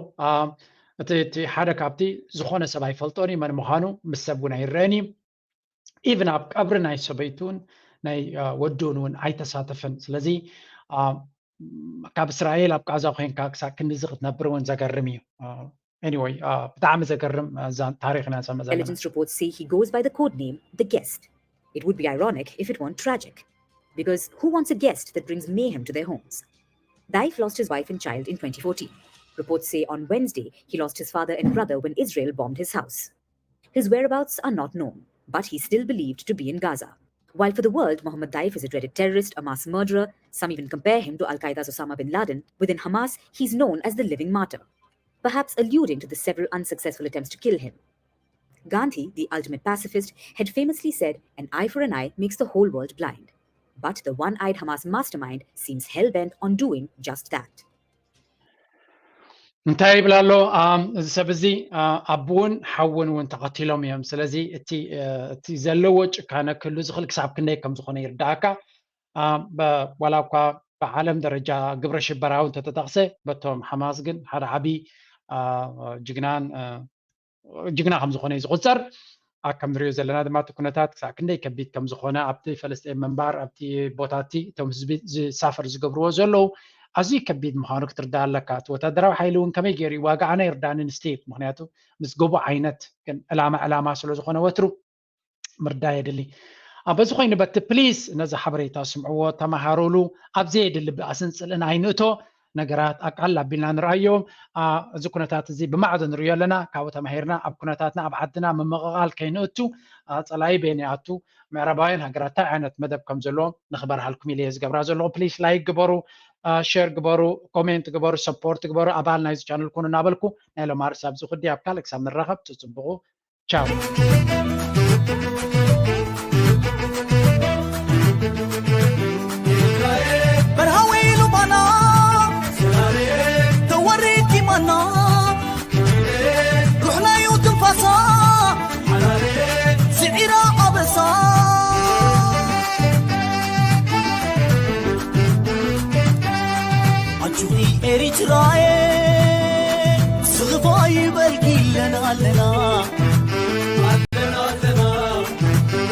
እቲ ሓደ ካብቲ ዝኾነ ሰብ ኣይፈልጦን እዩ መን ምዃኑ፣ ምስ ሰብ እውን ኣይረአን እዩ። ኢቭን ኣብ ቀብሪ ናይ ሰበይቱን ናይ ወዱን እውን ኣይተሳተፈን። ስለዚ ካብ እስራኤል ኣብ ቃዛ ኮይንካ ክሳብ ክንድዚ ክትነብር እውን ዘገርም እዩ። Anyway ብጣዕሚ ዘገርም ታሪኽና ሰመዘና። Intelligence reports say he goes by the code name the Guest. It would be ironic if it weren't tragic, because who wants a guest that brings mayhem to their homes? Daif lost his wife and child in twenty fourteen. Reports say on Wednesday he lost his father and brother when Israel bombed his house. His whereabouts are not known, but he's still believed to be in Gaza. While for the world, Mohammad Daif is a dreaded terrorist, a mass murderer, some even compare him to Al Qaeda's Osama bin Laden, within Hamas, he's known as the living martyr, perhaps alluding to the several unsuccessful attempts to kill him. Gandhi, the ultimate pacifist, had famously said, "An eye for an eye makes the whole world blind." But the one eyed Hamas mastermind seems hell bent on doing just that. እንታይ ይብል ኣሎ እዚ ሰብ እዚ? ኣቦውን ሓውን እውን ተቐቲሎም እዮም። ስለዚ እቲ ዘለዎ ጭካነ ክህሉ ዝኽእል ክሳብ ክንደይ ከም ዝኾነ ይርዳእካ። ዋላ እኳ ብዓለም ደረጃ ግብረ ሽበራዊ እንተተጠቕሰ፣ በቶም ሓማስ ግን ሓደ ዓቢ ጅግናን ጅግና ከም ዝኾነ እዩ ዝቑጸር። ከም ንሪኦ ዘለና ድማ እቲ ኩነታት ክሳብ ክንደይ ከቢድ ከም ዝኾነ ኣብቲ ፈለስጤን ምንባር ኣብቲ ቦታ እቲ እቶም ህዝቢ ዝሳፈር ዝገብርዎ ዘለዉ ኣዝዩ ከቢድ ምዃኑ ክትርዳእ ኣለካ። እቲ ወታደራዊ ሓይሊ እውን ከመይ ገይሩ ይዋጋኣና ይርዳእኒ ንስቴት፣ ምኽንያቱ ምስ ጎቦ ዓይነት ግን ዕላማ ዕላማ ስለ ዝኾነ ወትሩ ምርዳእ የድሊ። በዚ ኮይኑ በቲ ፕሊስ ነዚ ሓበሬታ ስምዕዎ፣ ተመሃሩሉ። ኣብ ዘየድሊ ብኣስን ጽልእን ኣይንእቶ። ነገራት ኣቃል ኣቢልና ንርኣዮም። እዚ ኩነታት እዚ ብማዕዶ ንርእዮ ኣለና። ካብኡ ተማሂርና ኣብ ኩነታትና ኣብ ዓድና ምምቕቓል ከይንእቱ። ጸላኢ በየን ይኣቱ፣ ምዕራባውያን ሃገራት እንታይ ዓይነት መደብ ከም ዘለዎም ንኽበርሃልኩም ኢለ እየ ዝገብራ ዘለኹ። ፕሊስ ላይክ ግበሩ፣ ሼር ግበሩ፣ ኮሜንት ግበሩ፣ ሰፖርት ግበሩ፣ ኣባል ናይዚ ቻነል ኩኑ እናበልኩ ናይ ሎም ኣርእስቲ ኣብዚ ኩዲ ኣብ ካልእ ክሳብ ንራኸብ ጽጽብቑ። ቻው። ስራዬ ስኽፎ ይበል ጊለና ኣለና።